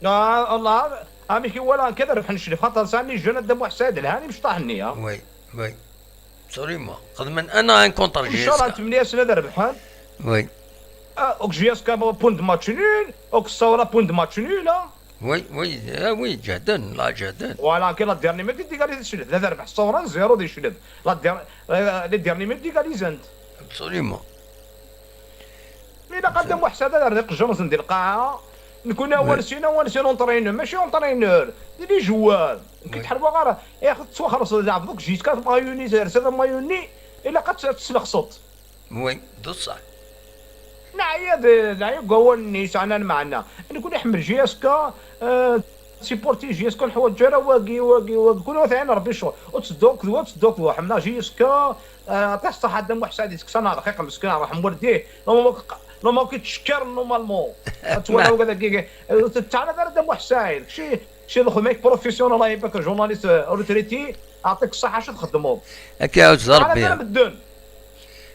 Ah, Allah, amek i walan kan ad rebḥen cclef. Xaṭer sɛan les jeunes a Dda Muḥ Saɛid lhan imecṭaḥ-nni, ha? Oui, oui. Absolument. Xedmen un à un contre J S K. Ncallah, nettemniyas ad rebḥen. Oui. Ah, ok, J S K point de match nul, ok, Ṣṣawra point de match nul, ha? Oui, oui, ah oui, ǧehden, la ǧehden. Voilà, kan la dernière minute d'égalisation, la terbeḥ Ṣṣawra zéro di Cleb. La der-, euh, les dernières minutes d'égalisation. Absolument. Mi ilaq a Dda Muḥ Saɛid ad rniɣ qejjam-nsen di lqaɛa. Nekni awal sin, awal sin entraîneur, mačči entraîneur, d les joueurs. Nekk ur ttḥelwaɣ ara. Ih, tettwaxelṣeḍ, lɛebd akk J S K, mayu-nni, tersiḍ mayu-nni, ilaq ad tt-, ad tesnexseḍ. Oui, d ṣṣeḥ. Neɛya d, neɛya deg wawal-nni yesɛan lmeɛna. Nekni nḥemmel J S K, euh, supporter J S K, neḥwaǧ ara wagi, wagi, wagi. Kul wa tɛin Rebbi ccɣel. Ur tteddu akked wa, ur tteddu akked wa. Ḥemmleɣ J S K, euh, aṭas ṣṣeḥ a Dda Muḥ Saɛid, yesseksan ar lxiq meskin, rrḥem waldih. Normalement, normalement, ki ttcekkaren normalement. Ad twalaḍ wagi, euh, ur tettɛanad ara Dda Muḥ Saɛid. Kečči, kečči d uxeddim-ik professionnel, ay bak journaliste, euh, retraité, aɛṭik ṣṣeḥ acu txeddmeḍ. Ad k-iɛuzz Rebbi. Ara medden.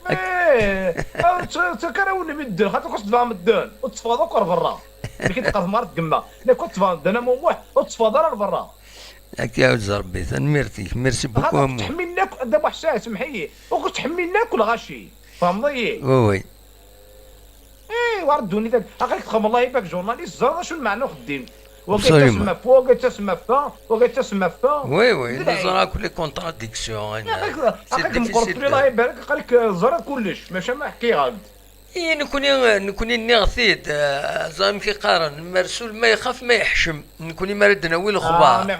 Eh, ur tt-, ur ttfak ara ul n medden, xaṭer ur tebɣa medden, ur teffɣeḍ akk ar berra. Nekk i d-qqar temɣart n yemma, nekk ur tebɣa medden am U Muḥ, ur teffɣeḍ ara ar berra. Ad k-iɛuzz Rebbi. Tanemmirt-ik. Merci beaucoup, a Mohamed. Ur ttḥemmilen akk, a Dda Muḥ Saɛid, semmeḥ-iyi. Ur ttḥemmilen akk lɣaci. Tfehmeḍ-iyi? Oui, oui. Eh, war ddunit. Aql-ik txedmeḍ laybac journaliste, ẓer acu lmeɛna uxeddim. Wagi yettasem ɣef wa, wagi yettasem ɣef ta, wagi yettasem ɣef ta. Oui, oui, neẓra akk les contradictions. Aql-ik meqqret fell-i, Allah ibarek, aql-ik ẓriɣ kullec, maca ma ḥkiɣ-ak-d. I nekni, nekni nniɣ-t-id, eh, ẓer amek i qqaren, mersul ma ixaf ma yeḥcem. Nekni mi ara d-nawi lexbar, mi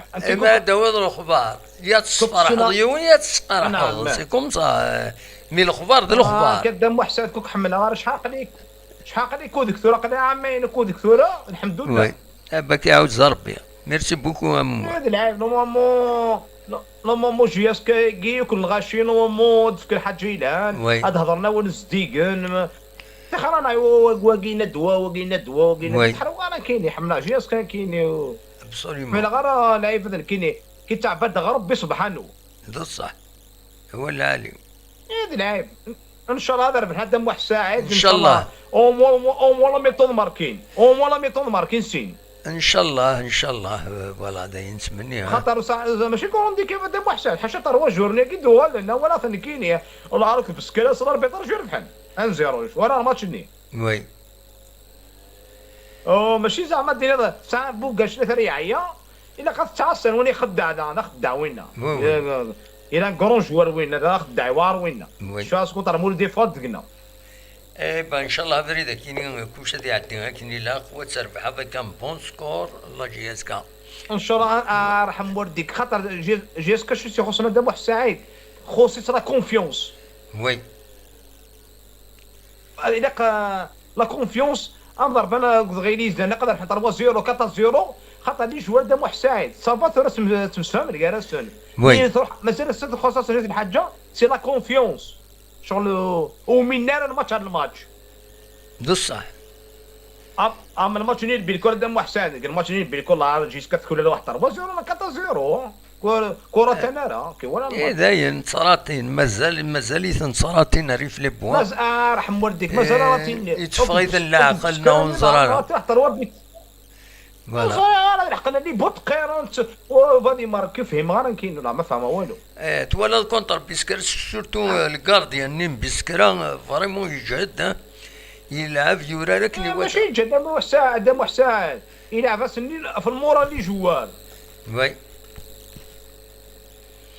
ara d-tawiḍ lexbar, ya tesferḥeḍ yiwen, ya tesqerḥeḍ. C'est comme ça, eh, mi lexbar d lexbar. Akka Dda Muḥ Saɛid, kuk ḥemmleɣ, ara cḥal aql-ik, cḥal aql-ik udek tura, aql-i ɛamayen akk udek tura, lḥemdullah. Oui. Abak iɛawed Rebbi. Merci beaucoup, a Momo. D lɛib, normalement, normalement, J S K-agi, yakk lɣaci, normalement, ad d-tefk lḥaǧa yelhan, ad hedren awal zeddigen. Tixer-aneɣ, wagi nadwa, wagi nadwa, wagi nadwa. Teḥrew ara kini, ḥemmleɣ J S K kini. Absolument. Ḥemmleɣ ara lɛibad kini, ki ttɛebbadeɣ Rebbi subḥanu. D ṣṣeḥ. Awal lɛali. Eh, d lɛib. Ncallah ad rebḥen a Dda Muḥ Saɛid, ncallah. Au moins, au moins, au moins la mi-temps marquin. Au moins la mi-temps marquin sin. Ncallah, ncallah, euh, voilà, d ayen nettmenni, ha. Xaṭer sa-, sa-, mačči d handicap a Dda Muḥ Saɛid, ḥaca trois journées-agi d-uɣalen, walaɣ-ten nekkini, lɛerk beskra s l'arbitrage i rebḥen. Un zéro, walaɣ match-nni. Oui. Oh, mačči zeɛma d-tiniḍ, tesɛa Bugac la tara yeɛya, ilaq ad tettɛassan win ixeddeɛ daɣen, d axeddeɛ winna. Oui, oui. Il a un grand joueur winna, d axeddeɛ iwɛer winna. Oui. Cfiɣ askuṭer mul des fois deg-neɣ. Eh ben, ncallah abrid akini kullec ad iɛeddi akken ilaq, wa ad terbeḥ avec un bon score, la J S K. Ncallah, a, a, arḥem waldik, xaṭer J-, J S K acu i s-ixuṣṣen a Dda Muḥ Saɛid, txuṣṣ-itt la confiance. Oui. Ilaq, euh, la confiance, am ḍerban, euh, deg Tɣiliz, ilaq ad rebḥen trois zéro, quatre zéro, xaṭer les joueurs a Dda Muḥ Saɛid, ça va tura ttem-, ttemsefhamen gar-asen. Oui. Mi truḥ, mazal ass-a txuṣṣ-asen yiwet n lḥaǧa, c'est la confiance. Ccɣel, euh, ur uminen ara lmatch ar lmatch. D ṣṣeḥ. Am, am lmatch-nni n Bilkul a Dda Muḥ Saɛid, deg lmatch-nni n Bilkul, la J S K tkulal waḥed trois zéro, la quatre zéro. Kur-, kura kan ara, ki wala. Eh, dayen, ttṛatin, mazal, mazal-iten ttṛatin rrif les bois. Maz-, ah, arḥem waldik, mazal ara tin-nni. Yetteffeɣ-iten leɛqel, neɣ ur neẓri ara. Voilà. Ur ẓriɣ ara, leḥqen les bois tqirent, u Van Mark, ur fhimeɣ ara nekkini, la, ma fehmeɣ walu. Eh, twalaḍ contre Biskra, surtout, eh, le gardien-nni n Biskra, eh, vraiment yeǧhed, eh. Yelɛeb, yurar akken iwata. Mačči yeǧhed, a Muḥ Saɛid, a Muḥ Saɛid. Yelɛeb-asen-nni ɣef lmural les joueurs. Oui.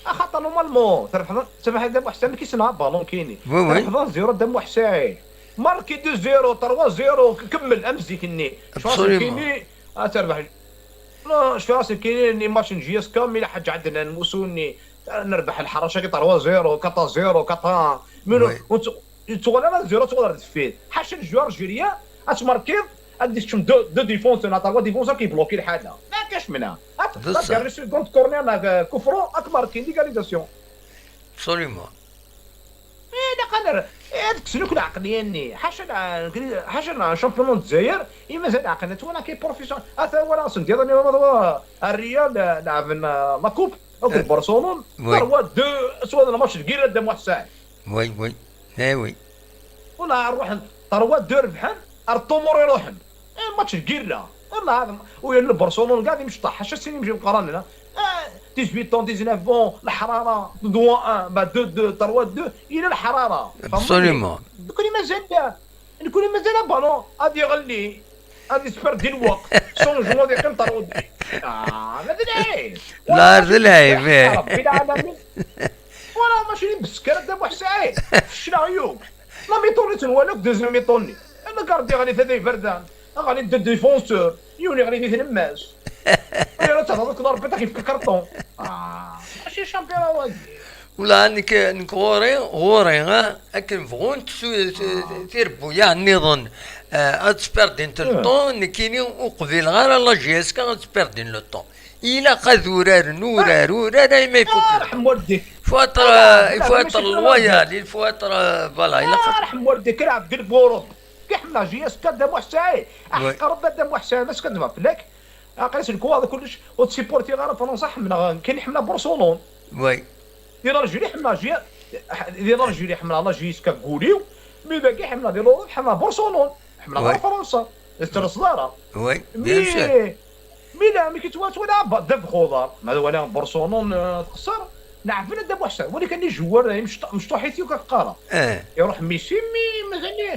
Axaṭer normalement, trebḥeḍ, samaḥ a Dda Muḥ Saɛid, amek i senɣ abalun kini. Oui, oui. Trebḥeḍ un zéro a Dda Muḥ Saɛid. Marki deux zéro, trois zéro, k-, kemmel am zik-nni. Absolument. Cfiɣ asekkini, ad terbeḥ. Non, cfiɣ asekkini, les matchs n J S K, mi la ḥaǧa ɛeddan lmusu-nni, nerbeḥ lḥerc-agi trois zéro, quatre zéro, quatre un. Mais non, oui. Ur t-, ur tuɣal ara zéro, tuɣal ar deffir. Ḥaca le joueur algérien, ad tmarkiḍ, ad d-tkecmem deux, deux défenseurs, neɣ trois défenseurs, ki bloki lḥala. Ma kac menna. D ṣṣeḥ. Ad ternu seconde corner neɣ, euh, coup franc, ad tmarki l'égalisation. Absolument. Eh, ilaq ad ner-, eh, ad kksen akk lɛeqliya-nni. Ḥaca la-, ḥaca la championnat n Dzayer, i mazal lɛeqliya, twala ki profession-, ata walaɣ-asen diḍ-nni, Real, eh, leɛben, eh, la coupe, akked Barcelone, oui. Trois deux, swa d lmatch n Gilad d Muḥ Saɛid. Oui, oui. Eh, oui. Wala ruḥen, trois deux rebḥen, ar ṭumur iruḥen. Eh, match n Gilad. Wala hada, u yerna Barcelone, kɛad imecṭaḥ, ḥaca sin imejmeqranen, ha. Eh, dix-huit ans, dix-neuf ans, leḥrara, deux un, bah, deux deux, trois deux, yella leḥrara. Absolument. Nekkni mazal, nekkni mazal abalun ad iɣelli, ad isperdi lweqt, cent jours ad yeqqim terwedi. Ah, ma d lɛib. La, d lɛib, eh. Rebbi lɛalamin. Wala, mačči d Biskra a Dda Muḥ Saɛid. Fecleɣ yakk. La mi-temps-nni tenwala akk deuxième mi-temps-nni. Ana gardi ɣli tada iberdan. Aɣli deux défenseurs. Yiwen iɣli di tlemmast. Ayer ad tehḍeḍ akked Rebbi, ad ak-yefk lkarṭun. Ah, mačči championnat wagi. Wala, nekk, nekk ɣur-i, ɣur-i, ah, akken bɣunt tu-, tu-, tirebbuyaɛ nniḍen, ah, ad sperdint le temps, nekkini ur qbileɣ ara la J S K ad sperdin le temps. Ilaq ad uraren urar, urar, ayma ifuk. Ah, Ḥemmu Ardek. Il faut être, euh, il faut être loyal, il faut être, euh, voilà, ilaq. Ah, Ḥemmu Ardek, ilɛeb deg lburuḍ. Ki ḥemmleɣ J S K a Dda Muḥ Saɛid. Oui. Aḥeqq Rebbi a Dda Muḥ Saɛid, ma skaddbeɣ fell-ak. Aql-as lekwaɣeḍ kullec, ur ttipurtiɣ ara Fransa, ḥemmleɣ, nekkini ḥemmleɣ Barcelone. Oui. Di l'Algérie ḥemmleɣ J-, di l'Algérie ḥemmleɣ la J S K deg wul-iw, mi dagi ḥemmleɣ di l'Europe, ḥemmleɣ Barcelone. Ḥemmleɣ ara Fransa. Ur tettalaseḍ ara. Oui, bien sûr. Mais Milan, mi k-yettwali, twala ba-, ddabex uḍar. Ma wala Barcelone, eh, texṣer, neɛfen a Dda Muḥsen. Wali kan ijewwar, eh, imecṭ-, mecṭuḥit yakk, ad qqareɣ. Eh. Iruḥ Messi, mi mazal-i,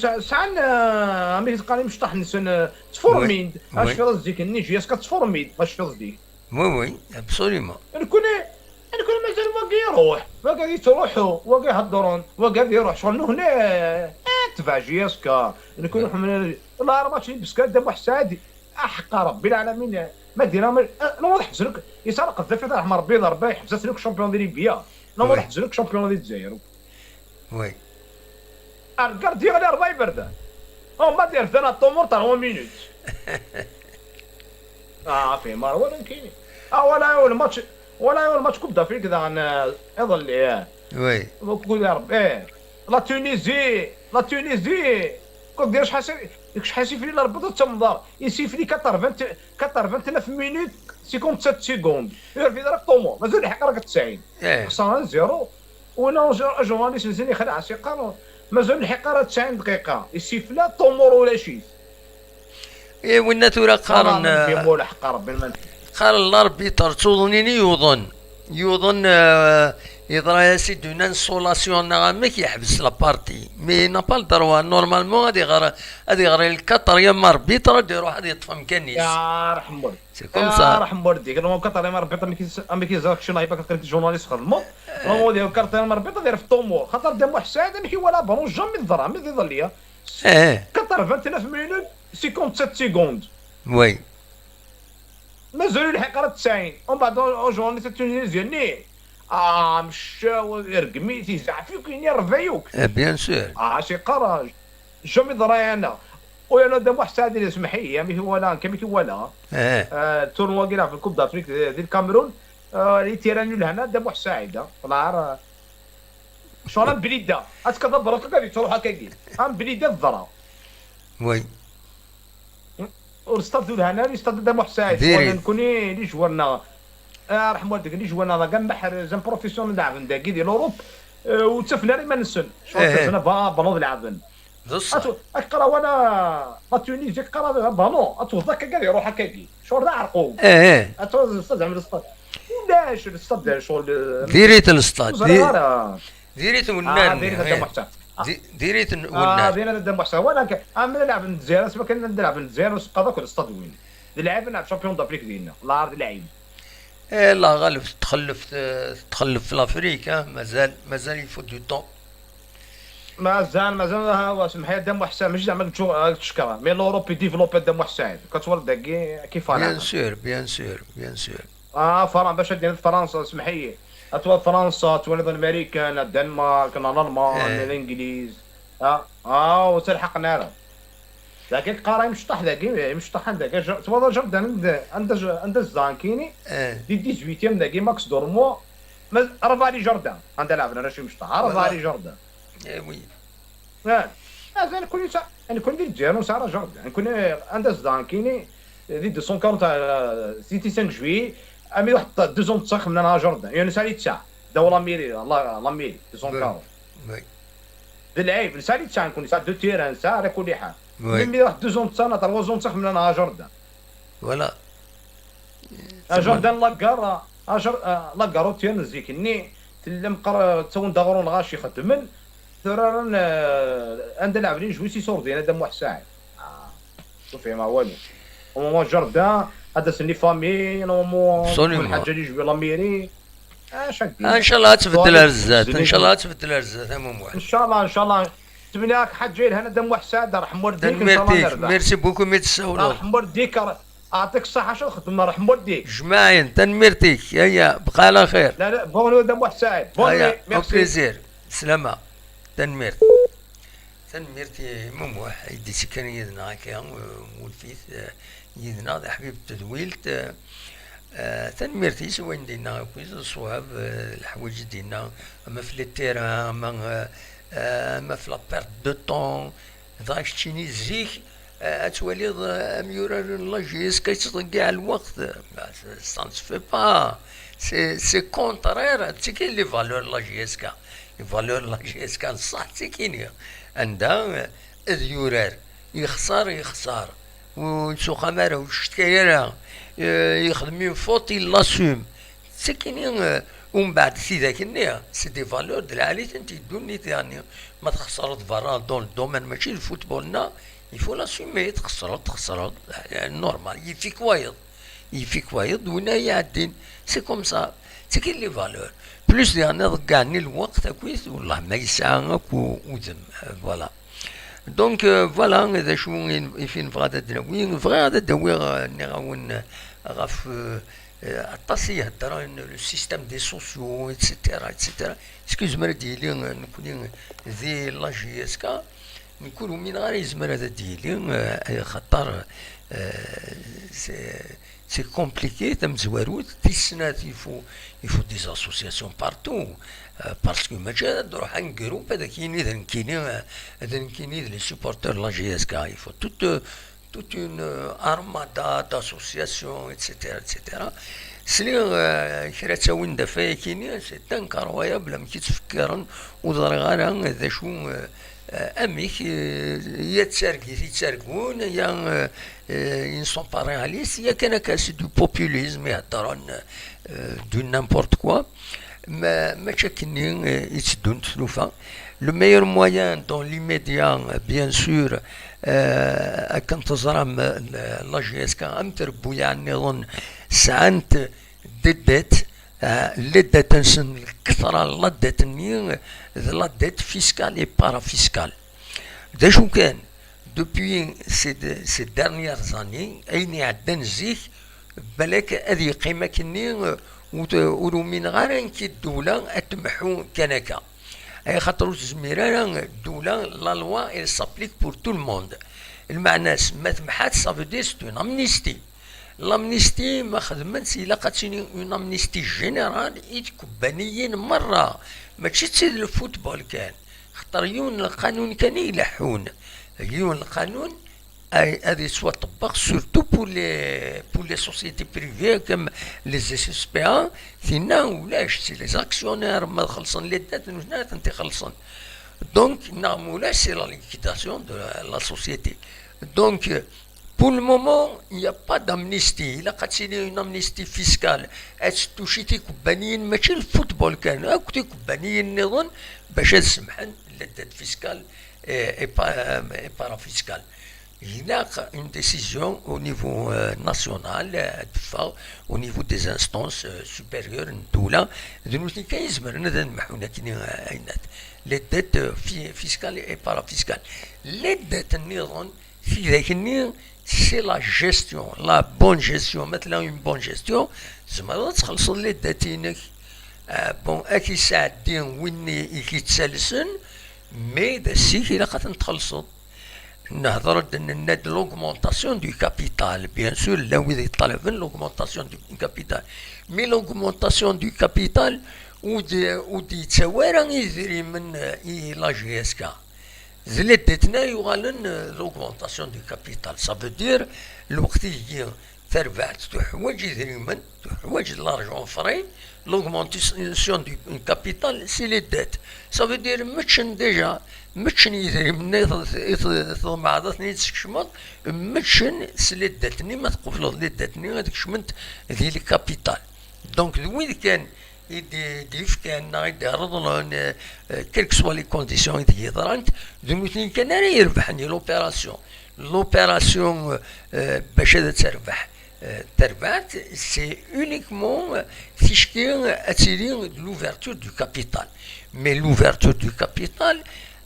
sa-, sɛan, eh, amek i teqqar imecṭaḥ-nsen, eh, ttfurmin-d. Oui. Acfiḍ zik-nni, J S K ttfurmin-d, ma tecfiḍ zik. Oui, oui, absolument. Nekkni, nekkni mazal wagi iruḥ, wagi ad yettruḥu, wagi heddren, wagi ad iruḥ. Ccɣel nukni, eh, tbeɛ J S K. Nekkni ḥemmlen, والله راه ماتش يبسك هذا محسن عادي. أحق ربي العالمين. ما دينا ما، أنا واضح حزنك. يسرق الضيف تاع رحمة ربي، ربي يحبس لك champion de Libye. أنا واضح حزنك champion de الجزائر. Oui. الكارديو غير أربعة يبردان. أو ما دير ثلاثة طومور تاع هو مينوت. آه، في مار ولا كاين. آه، ولا يوم الماتش، ولا يوم الماتش كوب دافريك داغن، آه، يظل، آه. Oui. كوب يا رب، إيه. لا تونيزي، لا تونيزي. كون دير شحال سي-، ديك شحال سيفلي لا ربط تمضار. يسيفلي quatre-vingts، quatre-vingt-neuf minutes، cinquante-sept secondes. يعرف إذا راك طومور. مازال الحق راك تسعين. إيه. خسران زيرو. وانا جو-، جورناليست مزيان يخلع سي قانون. مازال الحق راه تسعين دقيقة. يسيفلا طومور ولا شي. إيه، وإنا ثورة قارن، أنا نفهم ولا حق ربي ما نفهم. قارن الأربيتر توضنيني يوضن. يوضن، آه، يضرا يا سيدي اون انسولاسيون نغمك يحبس لا بارتي. مي نا با الدروا نورمالمون غادي يغرى، غادي يغرى الكاتريام اربيتر غادي يروح غادي يطفى مكانيس. يا رحم والديك. سي كوم يا سا. رحم والديك. انا كاتريام اربيتر ما كيز-، ما كيزاكش الله يبارك لك، كنت جورناليست خدمه. انا هو ديال كاتريام اربيتر داير في طومور. خاطر دام واحد ساعه ما كيولى بون جامي الضرا، ما تيضل ليا. ايه. quatre-vingt-neuf minutes، cinquante-sept secondes. وي. مازالوا الحق راه تسعين. ومن بعد اون جورني تونيزيا ني. اه، مشاو يرقمي تيزعفيوك ينرفيوك. اه، بيان سور. اه، شي قرا. جامي ضراي انا. ويا انا دام واحد ساعه ديال اسمح لي، يا ميتي ولا، كميتي ولا. اه. آه، تورنوا كي يلعب في الكوب دافريك ديال الكاميرون. آه، لي تيران لهنا دام واحد ساعه هذا. والله راه شغل ام بليده. اسكا دبر هكا غادي تروح هكا كي. ام بليده الضرا. وي. ورستاد دول هنا، رستاد دا محسن. ديري. شغل نكوني لي جوارنا. آه، رحم والديك، لي جوارنا، راه كاع بحر، زعما بروفيسيونيل لعبن داكي ديال اوروب. آه، وتفنا راه ما نسن. شغل إيه. تفنا با-، بلوض لعبن. بصح. أتو-، أكرا ولا ما توني جاك قرا بالون، أتو ذاك كاع يروح هكا كي. شغل ذا عرقو. إيه، إيه. أتو الصاد زعما الصاد. ولاش الصاد شغل. ديريت الصاد، وزرا دي-، غير. ديريت آه، ونان، ديريت هذا إيه. محترم. آه. دي-، ديريت ن-، آه، ونان. ديريت هذا محترم. ولا ك-، أنا نلعب الجزائر، سما كان نلعب الجزائر وسقط كل الصاد وين. نلعب، نلعب شامبيون دافريك ديالنا. الله عرض العين. إيه، الله غالب، تخلف، تخلف في لافريك، ها، مازال، مازال يفوت دو طون. مازال، مازال، ها هو، سمح لي، دام واحد الساعة، ماشي زعما نتشو-، آه، تشكر، مي لوروب يديفلوبي دام واحد الساعة، كتولد داكي كيف أنا. بيان سور، بيان سور، بيان سور. آه، فرن-، باش دير فرنسا، سمح لي. أتوا فرنسا، تولد الماريكان، الدنمارك، الألمان، إيه. الإنجليز. آه، آه، وتلحقنا راه. ذاك قارا مشطح ذاك، مشطح عندك. ج-، تواضع جبد عند، عند ج-، عند الزانكيني. إيه. دي ديزويتيام ذاك ماكس دورمو. ما، راه فالي جوردان. عند لعب، أنا شي مشطح. راه فالي جوردان. إيه، وي. آه. آه، زين، كل سا-، يعني، كل دي الجيران سارة جوردان. يعني، كل عند الزانكيني، دي دو سون كارون تاع، آه، سيتي سانك جويي. أمي واحد دو زون تسخ من أنا جوردان. يعني، سالي تسع. دو لاميري، لا، لاميري، دو سون كارون. وي. د العيب، نسالي تسعة نكون، نسال دو تيران، نسال على كل حال. وي. ملي راه دو زون تسعة، تروا زون تسعة من أنا جوردان. فوالا. آه، جوردان لاكار، آه، جر-، آه، لاكار وتيران زيكني، تلم قر-، تسون داغرون الغاشي خدمن، ثرارن، آه، عند لعب لي جوي سي سوردين، هذا موح ساعد. آه. شوفي، ما والو. وماما جوردان، هذا سني فامي، نورمال، كل حاجة لي جوي لاميري. اش هكا؟ ان شاء الله تبدل الزات، ان شاء الله تبدل الزات يا مموح. ان شاء الله، ان شاء الله. تبني راك حاج جاي لهنا دم واحد سعد، رحم والديك، ان شاء الله تنميرتيك، نربح. ميرسي بوكو ميت الساولو. رحم والديك، يعطيك الصحة، شو خدمة، رحم والديك. جمعين، تنميرتيك، هيا، بقى على خير. لا، لا، بونو دم واحد سعد. بونو، هيا، ميرسي. بليزير. سلامة. تنميرت. تنميرت مموح، يدي سكان يدنا هكا، مولفيت، يدنا، حبيب التدويلت. آه، تنميرتيس وين دينا كويس الصواب، آه، الحوايج دينا، اما في لي تيران، اما، آه، آه، اما في لا بيرت دو طون. داك تشيني زيك، آه، اتولي، آه، اميورار لا جي اس كيتضيع الوقت. سا نسفي با. سي، سي كونترير، تيكين لي فالور لا جي اس كا. لي فالور لا جي اس كا، صح، تيكيني. عندها، آه، اذ يورار. يخسر، يخسر. ur yettuxam ara, ur yeccetka ara, eh, yexdem une faute, il l'assume. Ttakini, eh, umbeɛd tidak-nni, c'est des valeurs d lɛali-tent i ddunit, yeɛni ma txesreḍ berra dans le domaine, mačči d football-nneɣ, il faut l'assumer, txesreḍ, txesreḍ, eh, normal, yif-ik wayeḍ, yif-ik wayeḍ, d winna i iɛeddin, c'est comme ça, ttakini les valeurs. Plus diɣen iḍeggaɛen i lweqt akkit, wellah ma yesɛa akk u-, udem, eh, voilà. Donc, euh, voilà, d acu i, i fin bɣiɣ ad d-nawi. Bɣiɣ ad d-awiɣ, euh, nniɣ-awen, euh, ɣef, euh, euh, aṭas i iheddren, le système des sociaux, et cetera, et cetera. Est-ce que yezmer ad d-yili, euh, nekni di la J S K? Nekk ur umineɣ ara yezmer ad d-yili, euh, xaṭer, euh, c'est, c'est compliqué, tamezwarut. Tis snat, il faut, il faut des associations partout, euh, parce que mačči ad d-ruḥ un groupe ad ak-yini d nekkini, euh, d nekkini d les supporters de la J S K. Il faut toute, euh, toute une, euh, armada d'associations, et cetera, et cetera. Sliɣ, euh, kra ttawin-d ɣef wayagi-nni, c'est incroyable amek i ttfekkiren, ur ẓriɣ ara d acu, euh, euh, amek, euh, ya d targit i ttargun, ya, euh, euh, ils ne sont pas réalistes, ya kan akka, c'est du populisme, i heddren, euh, du n'importe quoi. Ma, mačči akkenni, euh, i tteddun tlufa. Le meilleur moyen dans l'immédiat, bien sûr, euh, akken teẓram, euh, la J S K am trebbuyaɛ nniḍen sɛant des dettes, euh, les dettes-nsen, lketṛa n la dette-nni d la dette fiscale et parafiscale. D acu kan, depuis ces, ces dernières années, ayen iɛeddan zik, balak ad yeqqim akkenni, euh, ur, ur umineɣ ara nekk i ddula ad temḥu kan akka. Ay xaṭer ur tezmir ara ddula, la loi, elle s'applique pour tout le monde. Lmeɛna-s, ma temḥa-tt, ça veut dire c'est une amnistie. L'amnistie, ma xedmen-tt, ilaq ad tili une amnistie générale i tkebbaniyin merra, mačči d tid n lfutbol kan. Xaṭer yiwen n lqanun kan i ileḥḥun. Yiwen n lqanun ay, ad yettwaṭebbeq surtout pour les, pour les sociétés privées comme les S S P A, tinna ulac, c'est les actionnaires, ma xellṣen les dettes, nutni ad tent-ixellṣen. Donc, neɣ ma ulac, c'est la liquidation de la, la société. Donc, euh, pour le moment, il n'y a pas d'amnistie. Ilaq ad tili une amnistie fiscale. Ad tettucci tikebbaniyin, mačči lfutbol kan, akk tikebbaniyin nniḍen, bac ad semḥen la dette fiscale et, et pa-, et parafiscale. Ilaq une décision au niveau, euh, national, euh, ad teffeɣ au niveau des instances, euh, supérieures n ddula. D nutni kan i izemren ad mḥun akkenni, euh, ayennat. Les dettes, euh, fi-, fiscales et parafiscales. Les dettes nniḍen, tidak-nni, c'est la gestion, la bonne gestion. Ma tella une bonne gestion, tzemreḍ ad txellṣeḍ les dettes-inek. Euh, bon, ad k-isɛeddi win i, i k-ittalsen, mais d ass-ik ilaq ad ten-txellṣeḍ. Nehder-d, nenna-d l'augmentation du capital. Bien sûr, llan wid yeṭṭalaben l'augmentation du capital. Mais l'augmentation du capital ur d-, ur d-yettawi ara idrimen, euh, i la J S K. D les dettes-nni yuɣalen, euh, l'augmentation du capital. Ça veut dire, lweqt i tarbaɛt tuḥwaǧ idrimen, tuḥwaǧ de l'argent frais, l'augmentation du capital, c'est les dettes. Ça veut dire, meččen déjà, meččen yidrimen-nni i t-, i t-, tḍemɛeḍ ad ten-id-teskecmeḍ, meččen s les dettes-nni, ma tqubleḍ les dettes-nni ad kecment di le capital. Donc, d wid kan i d-, d-yefkan neɣ i d-ireḍlen, euh, euh, quelles que soient les conditions i d-yeḍrant, d nutni kan ara irebḥen i l'opération. L'opération, euh, bac ad terbeḥ, euh, terbaɛt, c'est uniquement, euh, ticki ad tili de l'ouverture du capital. Mais l'ouverture du capital,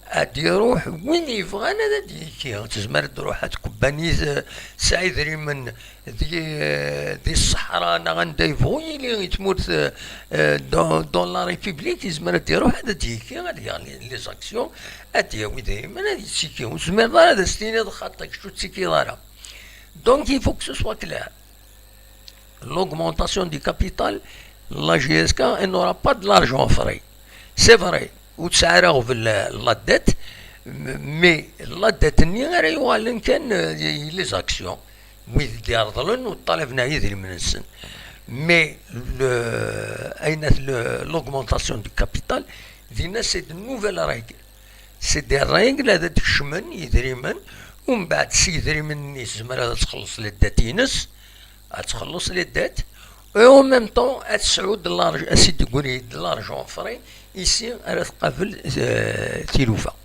ad d-iruḥ win yebɣan ad d-yekki. Tezmer ad d-truḥ ad tkebbanit, euh, tesɛa idrimen di, di ṣṣeḥra neɣ anda yebɣu yili i tmurt, euh, dans, dans la République, yezmer ad d-iruḥ ad d-yekki, ad yaɣ les, les actions, ad d-yawi idrimen, ad yettekki. Ur tezmireḍ ara ad as-tiniḍ xaṭi, kečč ur tettekkiḍ ara. Donc, il faut que ce soit clair. L'augmentation du capital, la J S K, elle n'aura pas de l'argent frais. C'est vrai, ur tesɛi ara aɣbel la dette, mais la dette-nni ara yuɣalen kan, euh, les actions. Wid d-ireḍlen ur ṭṭalaben ara idrimen-nsen. Mais le, ayennat le, l'augmentation du capital, dinna c'est de nouvelles règles. C'est des règles ad d-kecmen yidrimen Umbeɛd s yidrimen-nni tezmer ad txelleṣ les dettes-ines, ad txelleṣ les dettes, et en même temps ad tesɛu de l'argent, ad s-id-igguni de l'argent frais ici ara tqabel, euh, tilufa.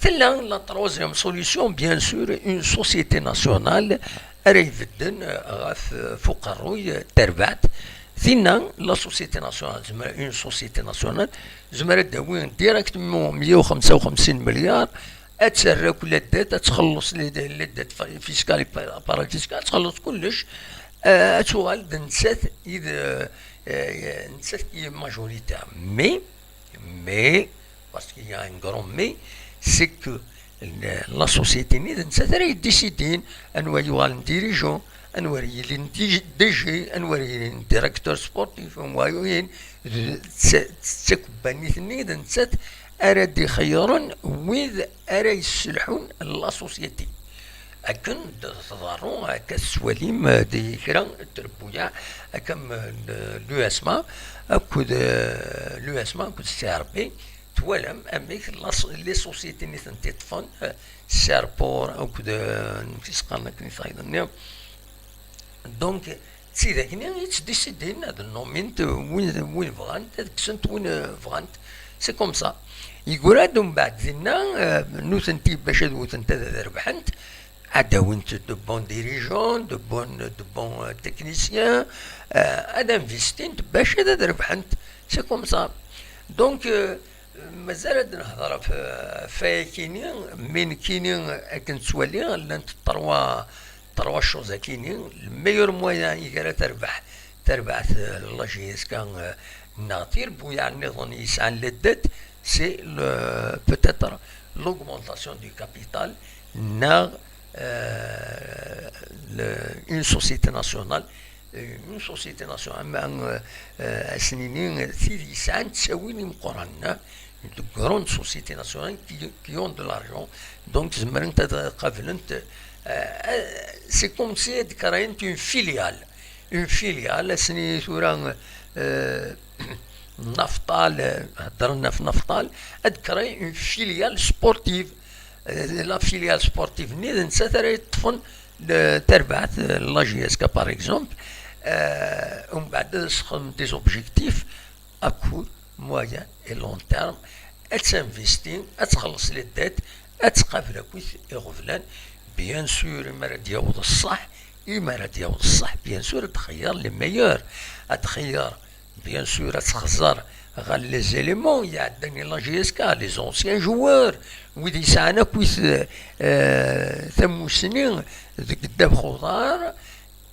Tella la troisième solution, bien sûr, une société nationale ara ibedden, euh, ɣef, euh, f uqerruy, euh, tarbaɛt. Tinna, la société nationale, tezmer, une société nationale, tezmer ad d-tawi directement meyya u xemsa u xemsin milliard, ad terr akk la dette, ad txelleṣ les, les dettes fiscales et pa-, parafiscales, ad txelleṣ kullec, euh, ad tuɣal d nettat i d, euh, euh, nettat qui est majoritaire. Mais, mais, parce qu'il y a un grand mais, c'est que la, la société-nni d nettat ara yeddisidin anwa yuɣalen dirigeant, anwa ara yilin D G, anwa ara yilin directeur sportif, anwa yuɣalen d, d, d takebbanit-nni d nettat ara d-ixeyyren wid ara yesselḥun la société. Akken d-, tḍerru, akka tettwalim, eh, di kra n trebbuyaɛ, akka m-, n-, l'U S M A akked, eh, l'U S M A akked C R B, twalam amek la so-, les sociétés-nni tent-iṭṭfen, eh, Serpor akked, eh, amek i s-qqaren akken i tayeḍ-nni. Donc, d tidak-nni i ttdisidin ad nomint win, win bɣant, ad kksent win, eh, bɣant. C'est comme ça. Yegra-d umbeɛd dinna, eh, nutenti bac ad wtent ad, ad rebḥent, ad awint de bons dirigeants, de bons, de bons, eh, techniciens, eh, ad investint bac ad, ad rebḥent. C'est comme ça. Donc, eh, mazal ad nehḍer ɣef, ɣef wayakini, mais nekkini akken ttwaliɣ, llant trois, trois choses akini. Le meilleur moyen i ara terbeḥ, terbeɛt, eh, la J S K, eh, neɣ tirbuyaɛ nniḍen yesɛan la dette, c'est le, peut-être l'augmentation du capital, neɣ, eh, le, une société nationale, eh, une société nationale, ama, eh, eh, ad s-nini, eh, tid yesɛan ttawil imeqqranen, eh, de grandes sociétés nationales qui, qui ont de l'argent, donc zemrent ad qablent, eh, eh, c'est comme si ad créent une filiale, une filiale, ad s-nini tura, eh, Naftal, eh, heddren ɣef Naftal, ad créer une filiale sportive. Eh, la filiale sportive-nni d nettat ara yeṭṭfen, eh, tarbaɛt, eh, la J S K, par exemple. Eh, umbeɛd ad sexdem des objectifs à court, moyen et long terme. Ad tinvesti, ad txelleṣ les dettes, ad tqabel akk iɣeblan. Bien sûr, imi ara d-yaweḍ ṣṣeḥ, imi ara d-yaweḍ ṣṣeḥ, bien sûr, ad txeyyer les meilleurs. Ad txeyyer, bien sûr, ad txezzer ɣer les éléments iɛeddan i la J S K, les anciens joueurs, wid yesɛan akk, eh, tamussni deg ddabex uḍar,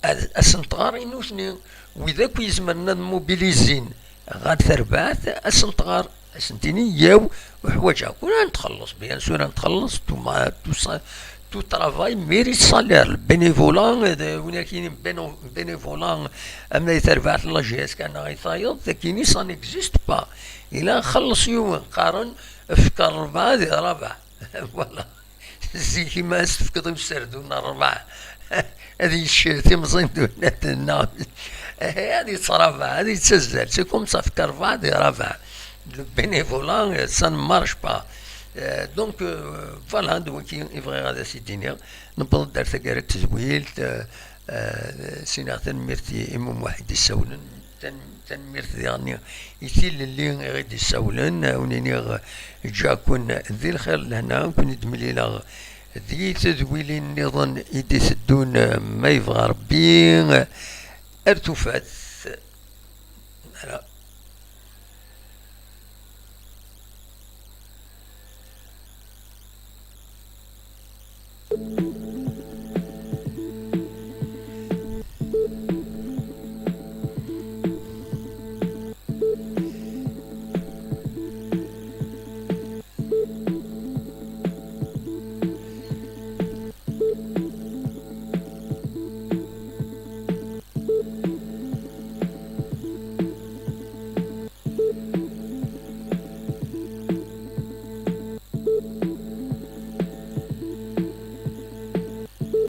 ad, ad sen-tɣer i nutni. Wid akk yezemren ad mobilizin ɣer terbaɛt, ad sen-tɣer, ad sen-tini: "Yaw, uḥwaǧeɣ-ken, ad n-txelleṣ, bien sûr, ad n-txelleṣ, tout ma-, tout ça, tout travail mérite salaire." Le bénévolat, eh, d win akini béno-, bénévolat, ama i terbaɛt n la J S K neɣ i tayeḍ, takini, ça n'existe pas. Ila xelleṣ yiwen, qqaren, efk rebɛa di rabeɛ. Voilà. Zik, imi as-tefkeḍ i userdun rebɛa, ad yečč timẓin d unnaten, neɣ ad yettrabeɛ, ad yettazzal. C'est comme ça, fek rebɛa di rabeɛ. Le bénévolat, euh, ça ne marche pas. Euh, donc, euh, voilà, d wagi i bɣiɣ ad as-id-iniɣ. Newweḍ-d ar taggara n tedwilt, euh, euh, sinaɣ tanemmirt i, i Muḥ i d-issawlen. Tan-, tanemmirt diɣen i tilelli i ɣ-id-issawlen. Ad wen-iniɣ, ǧǧiɣ-ken di lxir d lehna, ad ken-id-mlileɣ di tedwilin nniḍen i d-iteddun, ma yebɣa Rebbi. Ar tufat. Ala.